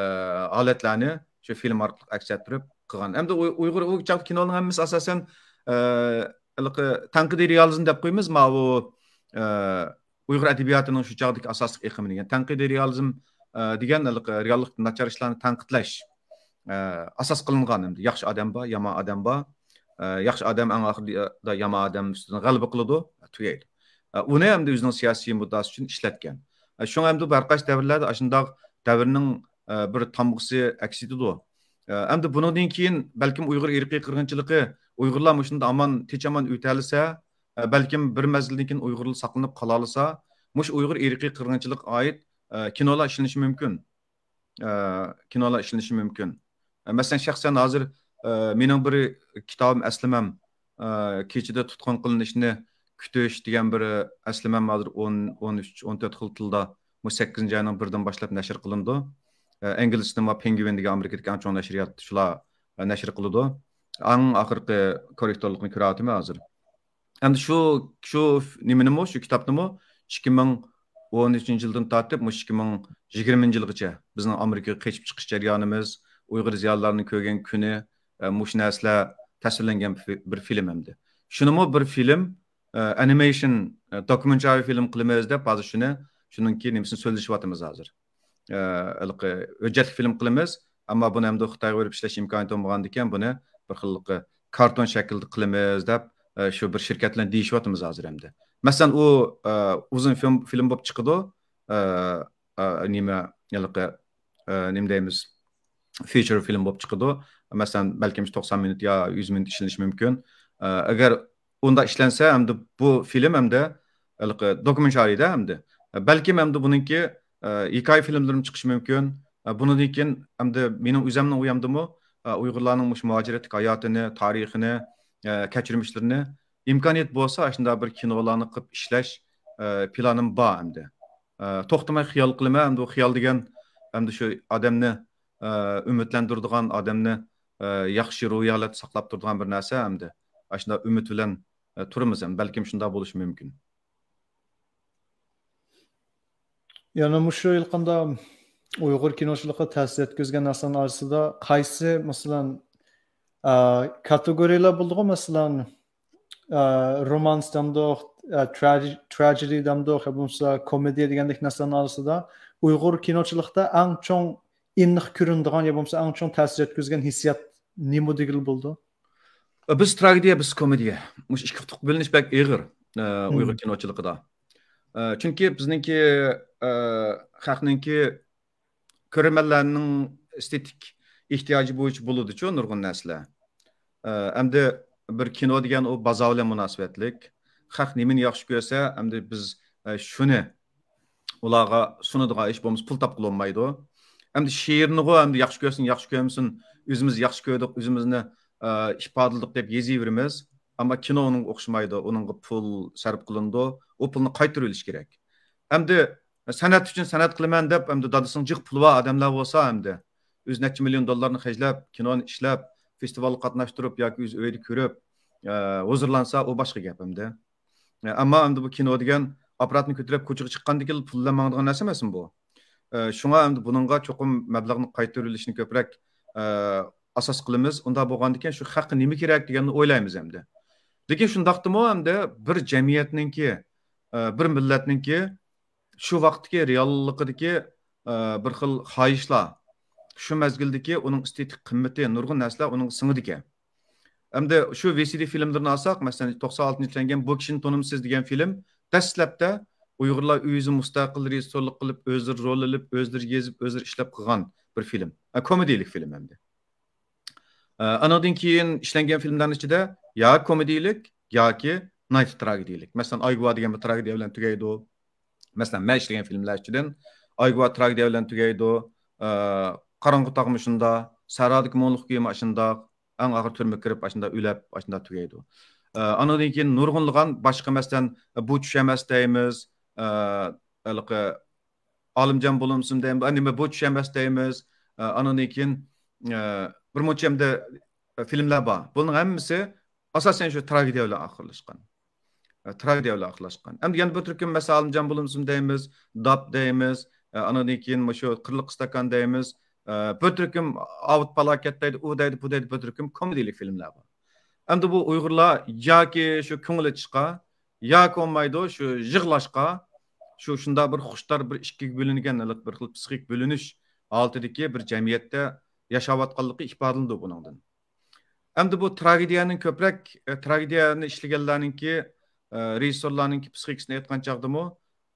ھالەتلەرنى شۇ فىلىم ئارقىلىق ئەكس ئەتتۈرۈپ قىلغان. ئەمدى ئۇ-، ئۇيغۇر، ئۇ چاغدا كىنونىڭ ھەممىسى ئاساسەن، ئە، ھېلىقى تەنقىدىي رېئالىزم دەپ قويىمىز، ماۋۇ، ئە، ئۇيغۇر ئەدەبىياتىنىڭ شۇ چاغدىكى ئاساسلىق ئېقىمى دېگەن. تەنقىدىي رېئالىزم، ئە، دېگەن ھېلىقى رېئاللىقتا ناچار ئىشلارنى تەنقىدلەش، ئە، ئاساس قىلىنغان ئەمدى. ياخشى ئادەم بار، يامان ئادەم بار. ئە، ياخشى ئادەم ئەڭ ئاخىرىدا يامان ئادەم ئۈستىدىن غەلىبە قىلىدۇ، تۈگەيدۇ. ئە، ئۇنى ئەمدى ئۆزىنىڭ سىياسىي مۇددىئاسى ئۈچۈن ئىشلەتكەن. ئە، شۇڭا ئەمدى بۇ ھەر قايسى دەۋرلەردە ئاشۇنداق دەۋرنىڭ، ئە، بىر تامغىسى ئەكس ئېتىدۇ. ئە، ئەمدى بۇنىڭدىن كېيىن بەلكىم ئۇيغۇر ئىرقىي قىرغىنچىلىقى، ئۇيغۇرلار مۇشۇنداق ئامان، تىنچ ئامان ئۆتەلىسە، ئە، بەلكىم بىر مەزگىلدىن كېيىن ئۇيغۇرلار ساقلىنىپ قالالىسا، مۇشۇ ئۇيغۇر ئىرقىي قىرغىنچىلىققا ئائىت، ئە، كىنولار ئىشلىنىشى مۇمكىن. ئە، كىنولار ئىشلىنىشى مۇمكىن. ئە، مەسىلەن، شەخسەن ھازىر، ئە، مېنىڭ بىر كىتابىم، ئەسلىمەم، ئە، كېچىدە تۇتقۇن قىلىنىشنى كۈتۈش دېگەن بىر ئەسلىمەم ھازىر ئون، ئون ئۈچ، ئون تۆت خىل تىلدا بۇ سەككىزىنچى ئاينىڭ بىرىدىن باشلاپ نەشر قىلىنىدۇ. ئە، ئىنگلىزچىدىمۇ پېنگۋىن دېگەن ئامېرىكىدىكى ئەڭ چوڭ نەشرىيات، شۇلار، ئە، نەشر قىلىدۇ. ئەڭ ئاخىرقى كوررېكتورلۇقنى كۆرۈۋاتىمەن ھازىر. ئەمدى شۇ، شۇ نېمىنىمۇ، شۇ كىتابنىمۇ ئىككى مىڭ ئون ئۈچىنچى يىلدىن تارتىپ مۇشۇ ئىككى مىڭ يىگىرمىنچى يىلغىچە بىزنىڭ ئامېرىكىغا قېچىپ چىقىش جەريانىمىز، ئۇيغۇر زىيالىيلارنىڭ كۆرگەن كۈنى، ئە، مۇشۇ نەرسىلەر تەسۋىرلەنگەن في-، بىر فىلىم ئەمدى. شۇنىمۇ بىر فىلىم، ئە، ئانىمېيشن، ئە، دوكۇمېنتارىي فىلىم قىلىمىز دەپ ھازىر شۇنى، شۇنىڭكى نېمىسىنى سۆزلىشىۋاتىمىز ھازىر. ئە، ھېلىقى ھۆججەتلىك فىلىم قىلىمىز، ئەمما بۇنى ئەمدى خىتايغا بېرىپ ئىشلەش ئىمكانىيىتى بولمىغاندىكىن، بۇنى بىر خىللىقى كارتون شەكلىدە قىلىمىز دەپ، ئە، شۇ بىر شىركەت بىلەن دېيىشىۋاتىمىز ھازىر ئەمدى. مەسىلەن، ئۇ، ئە، ئۇزۇن فىلىم، فىلىم بولۇپ چىقىدۇ، ئە، ئە، نېمە، ھېلىقى، ئە، نېمە دەيمىز، فىچېر فىلىم بولۇپ چىقىدۇ. مەسىلەن، بەلكىم توقسان مىنۇت يا يۈز مىنۇت ئىشلىنىشى مۇمكىن. ئە، ئەگەر ئۇنداق ئىشلەنسە، ئەمدى بۇ فىلىم ئەمدى ھېلىقى دوكۇمېنتارىيدا ئەمدى بەلكىم ئەمدى بۇنىڭكى، ئە، ھېكايە فىلىملىرىمۇ چىقىشى مۇمكىن. ئە، بۇنىڭدىن كېيىن ئەمدى مېنىڭ ئۆزەمنىڭ ئۇيامدىمۇ، ئە، ئۇيغۇرلارنىڭ مۇشۇ مۇھاجىرەتتىكى ھاياتىنى، تارىخىنى، ئە، كەچۈرمىشلىرىنى ئىمكانىيەت بولسا، ئاشۇنداق بىر كىنولارنى قىلىپ ئىشلەش، ئە، پىلانىم بار ئەمدى. ئە، توختىماي خىيال قىلىمەن، ئەمدى ئۇ خىيال دېگەن، ئەمدى شۇ ئادەمنى، ئە، ئۈمىدلەندۈرىدىغان، ئادەمنى، ئە، ياخشى روھىي ھالەتتە ساقلاپ تۇرىدىغان بىر نەرسە ئەمدى. ئاشۇنداق ئۈمىد بىلەن، ئە، تۇرىمىز ئەمدى. بەلكىم شۇنداق بولۇشى مۇمكىن. يەنە مۇشۇ ھېلىقىندا ئۇيغۇر كىنوچىلىقىغا تەسىر يەتكۈزگەن نەرسىلەرنىڭ ئارىسىدا قايسى، مەسىلەن، ئە، كاتېگورىيەلەر بولىدىغۇ، مەسىلەن، ئە، رومانس دەمدۇق، ئە، تراژ-، تراژېدىيە دەمدۇق، يا بولمىسا كومېدىيە دېگەندەك نەرسىلەرنىڭ ئارىسىدا ئۇيغۇر كىنوچىلىقتا ئەڭ چوڭ ئېنىق كۆرۈنىدىغان يا بولمىسا ئەڭ چوڭ تەسىر يەتكۈزگەن ھېسسىيات نېمە دېگىلى بولىدۇ؟ بىز تراگېدىيە، بىز كومېدىيە. مۇشۇ ئىككى قۇتۇققا بۆلۈنۈش بەك ئېغىر، ئە، ئۇيغۇر كىنوچىلىقىدا. ئە، چۈنكى بىزنىڭكى، ئە، خەقنىڭكى كۆرۈرمەنلەرنىڭ ئېستېتىك ئېھتىياجى بويىچە بولىدۇچۇ نۇرغۇن نەرسىلەر. ئە، ئەمدى بىر كىنو دېگەن ئۇ بازار بىلەن مۇناسىۋەتلىك. خەق نېمىنى ياخشى كۆرسە، ئەمدى بىز، ئە، شۇنى ئۇلارغا سۇنىدىغان ئىش بولمىسا پۇل تاپقىلى بولمايدۇ. ئەمدى شېئىرنىغۇ ئەمدى ياخشى كۆرسۇن، ياخشى كۆرمىسۇن، ئۆزىمىز ياخشى كۆردۇق، ئۆزىمىزنى، ئە، ئىپادىلىدۇق دەپ يېزىۋېرىمىز. ئەمما كىنو ئۇنىڭغا ئوخشىمايدۇ. ئۇنىڭغا پۇل سەرپ قىلىنىدۇ. ئۇ پۇلنى قايتۇرۇۋېلىش كېرەك. ئەمدى سەنئەت ئۈچۈن سەنئەت قىلىمەن دەپ، ئەمدى دادىسىنىڭ جىق پۇلى بار ئادەملەر بولسا، ئەمدى ئۆزى نەچچە مىليون دوللارنى خەجلەپ، كىنونى ئىشلەپ، فېستىۋالغا قاتناشتۇرۇپ ياكى ئۆز ئۆيىدە كۆرۈپ، ئە، ھۇزۇرلانسا، ئۇ باشقا گەپ ئەمدى. ئەمما ئەمدى بۇ كىنو دېگەن ئاپپاراتنى كۆتۈرۈپ كوچىغا چىققاندىن كېيىن پۇل بىلەن ماڭىدىغان نەرسە ئەمەسمۇ بۇ؟ ئە، شۇڭا ئەمدى بۇنىڭغا چوقۇم مەبلەغنى قايتۇرۇۋېلىشنى كۆپرەك، ئە، ئاساس قىلىمىز. ئۇنداق بولغاندىكىن شۇ خەققە نېمە كېرەك دېگەننى ئويلايمىز ئەمدى. لېكىن شۇنداقتىمۇ ئەمدى بىر جەمئىيەتنىڭكى، ئە، بىر مىللەتنىڭكى، شۇ ۋاقىتتىكى رېئاللىقىدىكى، ئە، بىر خىل خاھىشلار، شۇ مەزگىلدىكى ئۇنىڭ ئېستېتىك قىممىتى، نۇرغۇن نەرسىلەر ئۇنىڭغا سىڭىدىكەن. ئەمدى شۇ ۋى سى دى فىلىملىرىنى ئالساق، مەسىلەن، توقسان ئالتىنچى يىل ئىشلەنگەن بۇ كىشىنى تونۇمسىز دېگەن فىلىم، دەسلەپتە ئۇيغۇرلار ئۆزى مۇستەقىل رېژىسسورلۇق قىلىپ، ئۆزلىرى رول ئېلىپ، ئۆزلىرى يېزىپ، ئۆزلىرى ئىشلەپ قىلغان بىر فىلىم. ئە، كومېدىيىلىك فىلىم ئەمدى. ئە، ئانىڭدىن كېيىن ئىشلەنگەن فىلىملەرنىڭ ئىچىدە يا كومېدىيىلىك ياكى ناھايىتى تراگېدىيىلىك. مەسىلەن، ئايگۇۋا دېگەن بىر تراگېدىيە بىلەن تۈگەيدۇ. مەسىلەن، مەن ئىشلىگەن فىلىملەر ئىچىدىن ئايگۇۋا تراگېدىيە بىلەن تۈگەيدۇ. ئە، قاراڭغۇ تاغمۇ شۇنداق، سەھرادىكى مۇڭلۇق كۈيمۇ ئاشۇنداق، ئەڭ ئاخىر تۈرمىگە كىرىپ، ئاشۇنداق ئۆلۈپ، ئاشۇنداق تۈگەيدۇ. ئە، ئانىڭدىن كېيىن نۇرغۇنلىغان باشقا، مەسىلەن، بۇ چۈش ئەمەس دەيمىز، ئە، ھېلىقى ئالىمجان بولۇمسۇن دەيمىز، ئە، نېمە، بۇ چۈش ئەمەس دەيمىز، ئە، ئانىڭدىن كېيىن، ئە، بىر مۇنچە ئەمدى فىلىملەر بار. بۇنىڭ ھەممىسى ئاساسەن شۇ تراگېدىيە بىلەن ئاخىرلاشقان. ئە، تراگېدىيە بىلەن ئاخىرلاشقان. ئەمدى يەنە بىر تۈركۈم، مەسىلەن، ئالىمجان بولۇمسۇن دەيمىز، داپ دەيمىز، ئە، ئانىڭدىن كېيىن مۇشۇ قىرلىق ئىستاكان دەيمىز، ئە، بىر تۈركۈم ئاۋۇت پالاكەت دەيدۇ، ئۇ دەيدۇ، بۇ دەيدۇ، بىر تۈركۈم كومېدىيىلىك فىلىملەر بار. ئەمدى بۇ ئۇيغۇرلار ياكى شۇ كۆڭۈل ئېچىشقا، ياكى بولمايدۇ شۇ يىغلاشقا، شۇ شۇنداق بىر خۇشتار، بىر ئىككىگە بۆلۈنگەن، ھېلىقى بىر خىل پسىخىك بۆلۈنۈش ھالىتىدىكى بىر جەمئىيەتتە ياشاۋاتقانلىقى ئىپادىلىنىدۇ بۇنىڭدىن. ئەمدى بۇ تراگېدىيەنىڭ كۆپرەك، ئە، تراگېدىيەنى ئىشلىگەنلەرنىڭكى، ئە، رېژىسسورلارنىڭكى پسىخىكىسىنى ئېيتقان چاغدىمۇ،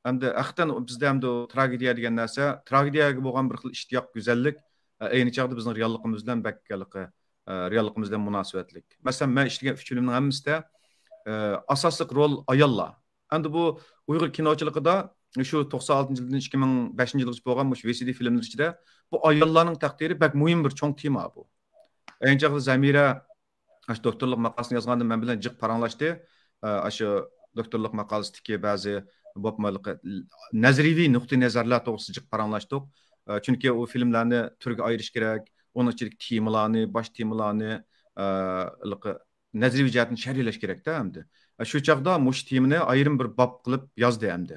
ئەمدى ھەقىقەتەن بىزدە ئەمدى تراگېدىيە دېگەن نەرسە، تراگېدىيەگە بولغان بىر خىل ئىشتىياق، گۈزەللىك، ئە، ئەينى چاغدا بىزنىڭ رېئاللىقىمىز بىلەن بەك ھېلىقى، ئە، رېئاللىقىمىز بىلەن مۇناسىۋەتلىك. مەسىلەن، مەن ئىشلىگەن ئۈچ فىلىمنىڭ ھەممىسىدە، ئە، ئاساسلىق رول ئاياللار. ئەمدى بۇ ئۇيغۇر كىنوچىلىقىدا شۇ توقسان ئالتىنچى يىلدىن ئىككى مىڭ بەشىنچى يىلغىچە بولغان مۇشۇ ۋى سى دى فىلىملىرى ئىچىدە بۇ ئاياللارنىڭ تەقدىرى بەك مۇھىم بىر چوڭ تېما بۇ. ئەينى چاغدا زەمىرە ئاشۇ دوكتورلۇق ماقالىسىنى يازغاندا مەن بىلەن جىق پاراڭلاشتى. ئە، ئاشۇ دوكتورلۇق ماقالىسىدىكى بەزى بولۇپمۇ نەزەرىيىۋى نۇقتىئى نەزەرلەر توغرىسىدا جىق پاراڭلاشتۇق. ئە، چۈنكى ئۇ فىلىملەرنى تۈرگە ئايرىش كېرەك، ئۇنىڭ ئىچىدىكى تېمىلارنى، باش تېمىلارنى، ئە، نەزەرىيىۋى جەھەتتىن شەرھلەش كېرەكتە ئەمدى. شۇ چاغدا مۇشۇ تېمىنى ئايرىم بىر باب قىلىپ يازدى ئەمدى.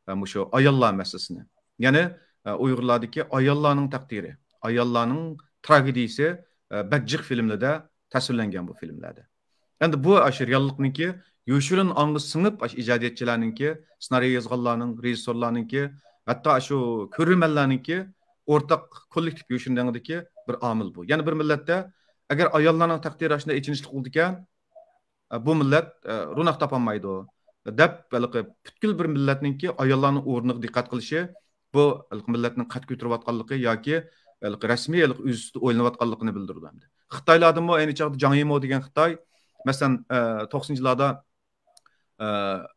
مۇشۇ ئاياللار مەسىلىسىنى. يەنى، ئۇيغۇرلاردىكى ئاياللارنىڭ تەقدىرى، ئاياللارنىڭ تراگېدىيىسى، بەك جىق فىلىملىرىدە تەسۋىرلەنگەن بۇ فىلىملەردە. ئەمدى بۇ ئاشۇ رېئاللىقنىڭكى يوشۇرۇن ئاڭغا سىڭىپ، ئاشۇ ئىجادىيەتچىلەرنىڭكى، سېنارىي يازغانلارنىڭ، رېژىسسورلارنىڭكى، ھەتتا ئاشۇ كۆرۈرمەنلەرنىڭكى ئورتاق كوللېكتىپ يوشۇرۇن ئېڭىدىكى بىر ئامىل بۇ. يەنە بىر مىللەتتە ئەگەر ئاياللارنىڭ تەقدىرى ئاشۇنداق ئېچىنىشلىق بولىدىكەن، بۇ مىللەت، ئە، روناق تاپالمايدۇ، دەپ، ھېلىقى پۈتكۈل بىر مىللەتنىڭكى ئاياللارنىڭ ئورنىغا دىققەت قىلىشى، بۇ ھېلىقى مىللەتنىڭ قەد كۆتۈرۈۋاتقانلىقى ياكى ھېلىقى رەسمىي ھېلىقى ئۆز ئۈستىدە ئويلىنىۋاتقانلىقىنى بىلدۈرىدۇ ئەمدى. خىتايلاردىمۇ ئەينى چاغدا جاڭ يىمو دېگەن خىتاي، مەسىلەن، ئە، توقسىنىنچى يىللاردا ئە،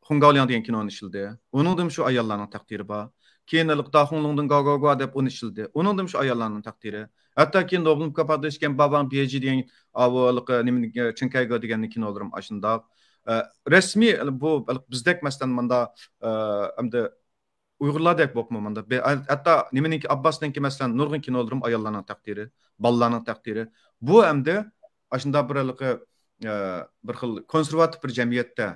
خۇڭگاۋلياڭ دېگەن كىنونى ئىشلىدى. ئۇنىڭدىمۇ شۇ ئاياللارنىڭ تەقدىرى بار. كېيىن ھېلىقى داخۇڭلۇڭدىن گاۋ گاۋ گاۋ دەپ ئۇنى ئىشلىدى. ئۇنىڭدىمۇ شۇ ئاياللارنىڭ تەقدىرى. ھەتتا كېيىن نوبېل مۇكاپاتىغا ئېرىشكەن باباڭ بيېجى دېگەن، ئاۋۇ ھېلىقى نېمە، چېڭكەيگو دېگەن كىنولىرىمۇ ئاشۇنداق. ئە، رەسمىي بۇ بىزدەك، مەسىلەن، ماندا، ئە، ئەمدى ئۇيغۇرلاردەك بوپمۇ ماندا، بە-، ھەتتا نېمىنىڭكى، ئابباسنىڭكى، مەسىلەن، نۇرغۇن كىنولىرىمۇ ئاياللارنىڭ تەقدىرى، بالىلارنىڭ تەقدىرى. بۇ ئەمدى ئاشۇنداق بىر ھېلىقى، ئە، بىر خىل كونسېرۋاتىپ بىر جەمئىيەتتە،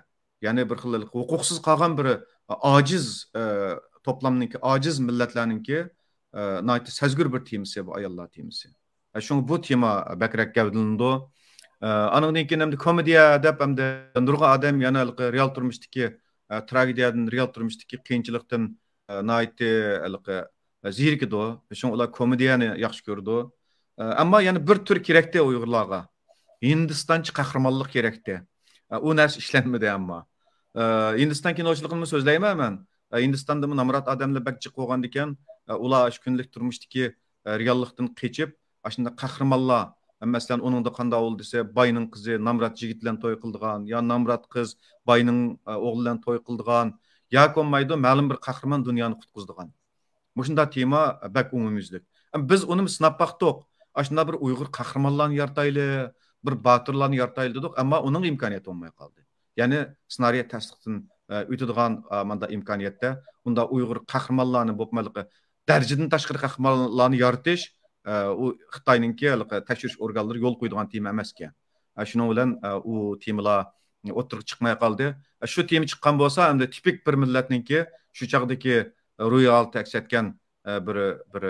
يەنى بىر خىل ھېلىقى ھوقۇقسىز قالغان بىر ئاجىز، ئە، توپلامنىڭكى، ئاجىز مىللەتلەرنىڭكى، ئە، ناھايىتى سەزگۈر بىر تېمىسى بۇ ئاياللار تېمىسى. ئە، شۇڭا بۇ تېما بەكرەك گەۋدىلىنىدۇ. ئە، ئانىڭدىن كېيىن ئەمدى كومېدىيە دەپ، ئەمدى نۇرغۇن ئادەم يەنە ھېلىقى رېئال تۇرمۇشتىكى، ئە، تراگېدىيەدىن، رېئال تۇرمۇشتىكى قىيىنچىلىقتىن، ئە، ناھايىتى ھېلىقى زېرىكىدۇ. شۇڭا ئۇلار كومېدىيەنى ياخشى كۆرىدۇ. ئە، ئەمما يەنە بىر تۈر كېرەكتى ئۇيغۇرلارغا. ھىندىستانچە قەھرىمانلىق كېرەكتى. ئە، ئۇ نەرسە ئىشلەنمىدى ئەمما. ئە، ھىندىستان كىنوچىلىقىنىمۇ سۆزلەيمەن مەن. ئە، ھىندىستاندىمۇ نامرات ئادەملەر بەك جىق بولغاندىكەن، ئە، ئۇلار شۇ كۈندىلىك تۇرمۇشتىكى، ئە، رېئاللىقتىن قېچىپ، ئاشۇنداق قەھرىمانلار، مەسىلەن، ئۇنىڭدا قانداق بولدى دېسە، باينىڭ قىزى نامرات يىگىت بىلەن توي قىلىدىغان، يا نامرات قىز باينىڭ، ئە، ئوغلى بىلەن توي قىلىدىغان، ياكى بولمايدۇ، مەلۇم بىر قەھرىمان دۇنيانى قۇتقۇزىدىغان. مۇشۇنداق تېما بەك ئومۇميۈزلۈك. بىز ئۇنى سىناپ باقتۇق. ئاشۇنداق بىر ئۇيغۇر قەھرىمانلارنى يارىتايلى، بىر باتۇرلارنى يارىتايلى دېدۇق، ئەمما ئۇنىڭ ئىمكانىيىتى بولماي قالدى. يەنى سېنارىيە تەستىقتىن، ئە، ئۆتىدىغان، ئە، ماندا ئىمكانىيەتتە ئۇنداق ئۇيغۇر قەھرىمانلارنى بولۇپمۇ دەرىجىدىن تاشقىرى قەھرىمانلارنى يارىتىش، ئە، ئۇ خىتاينىڭكى ھېلىقى تەكشۈرۈش ئورگانلىرى يول قويىدىغان تېما ئەمەسكەن. ئە، شۇنىڭ بىلەن، ئە، ئۇ تېمىلار ئوتتۇرىغا چىقماي قالدى. ئە، شۇ تېما چىققان بولسا، ئەمدى تىپىك بىر مىللەتنىڭكى شۇ چاغدىكى روھىي ھالىتى ئەكس ئەتكەن، ئە، بىر، بىر،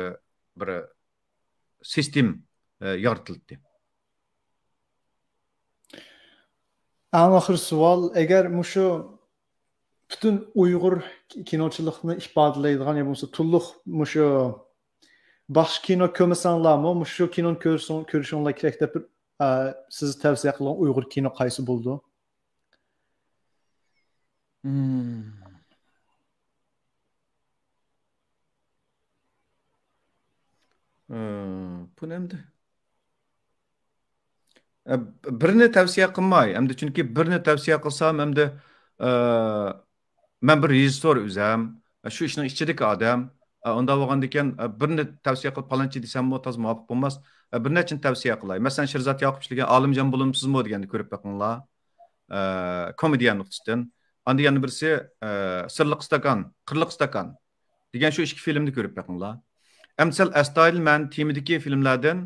بىر سىستېم، ئە، يارىتىلدى. ئەڭ ئاخىرى سوئال، ئەگەر مۇشۇ پۈتۈن ئۇيغۇر كىنوچىلىقىنى ئىپادىلەيدىغان يا بولمىسا تولۇق مۇشۇ باشقا كىنو كۆرمىسەڭلارمۇ، مۇشۇ كىنونى كۆرسۇڭ-، كۆرۈشۈڭلار كېرەك دەپ بىر، ئە، سىز تەۋسىيە قىلغان ئۇيغۇر كىنو قايسى بولىدۇ؟ مم. ئە، بۇنى ئەمدى، ئە، بىرنى تەۋسىيە قىلماي، ئەمدى چۈنكى بىرنى تەۋسىيە قىلسام، ئەمدى، ئە، مەن بىر رېژىسسور ئۆزەم، شۇ ئىشنىڭ ئىچىدىكى ئادەم. ئە، ئۇنداق بولغاندىكىن، ئە، بىرنى تەۋسىيە قىلىپ، پالانچى دېسەممۇ تازا مۇۋاپىق بولماس. ئە، بىر نەچچىنى تەۋسىيە قىلاي. مەسىلەن، شىرزات ياقۇپ ئىشلىگەن ئالىمجان بولۇمسىزمۇ دېگەننى كۆرۈپ بېقىڭلار. ئە، كومېدىيە نۇقتىسىدىن. ئاندىن يەنە بىرسى، ئە، سىرلىق ئىستاكان، قىرلىق ئىستاكان دېگەن شۇ ئىككى فىلىمنى كۆرۈپ بېقىڭلار. ئەمدى سەل ئەستايىدىل مەنە تېمىدىكى فىلىملەردىن،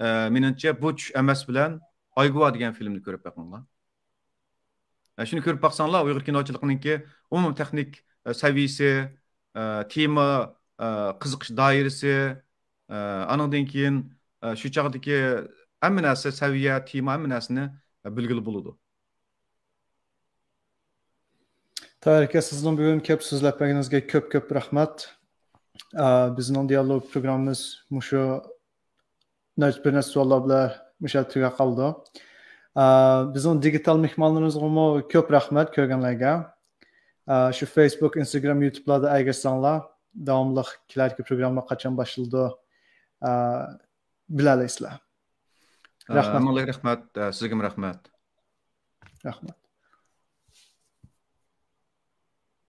ئە، مېنىڭچە بۇ چۈش ئەمەس بىلەن ئايگۇۋا دېگەن فىلىمنى كۆرۈپ بېقىڭلار. ئە، شۇنى كۆرۈپ باقساڭلار، ئۇيغۇر كىنوچىلىقىنىڭكى ئومۇمىي تېخنىك، ئە، سەۋىيىسى، ئە، تېما، ئە، قىزىقىش دائىرىسى، ئە، ئانىڭدىن كېيىن، ئە، شۇ چاغدىكى ھەممە نەرسە، سەۋىيە، تېما، ھەممە نەرسىنى، ئە، بىلگىلى بولىدۇ. تاھىر ئاكا، سىزنىڭ بۈگۈن كەپ سۆزلەپ بەرگىنىڭىزگە كۆپ كۆپ رەھمەت. ئە، بىزنىڭ دىيالوگ پروگراممىمىز مۇشۇ نەچ-، بىر نەچچە سوئاللار بىلەن مۇشۇ يەردە تۈگەپ قالىدۇ. ئە، بىزنىڭ دىگىتال مېھمانلىرىمىزغىمۇ كۆپ رەھمەت كۆرگەنلەرگە. ئە، شۇ فېيسبۇك، ئىنستاگرام، يۇتۇبلاردا ئەگەشسەڭلار، داۋاملىق كېلەركى پروگرامما قاچان باشلىنىدۇ، ئە، بىلەلەيسىلەر. ئە، رەھمەت. ئەمەلىي رەھمەت، ئە، سىزگىمۇ رەھمەت. رەھمەت.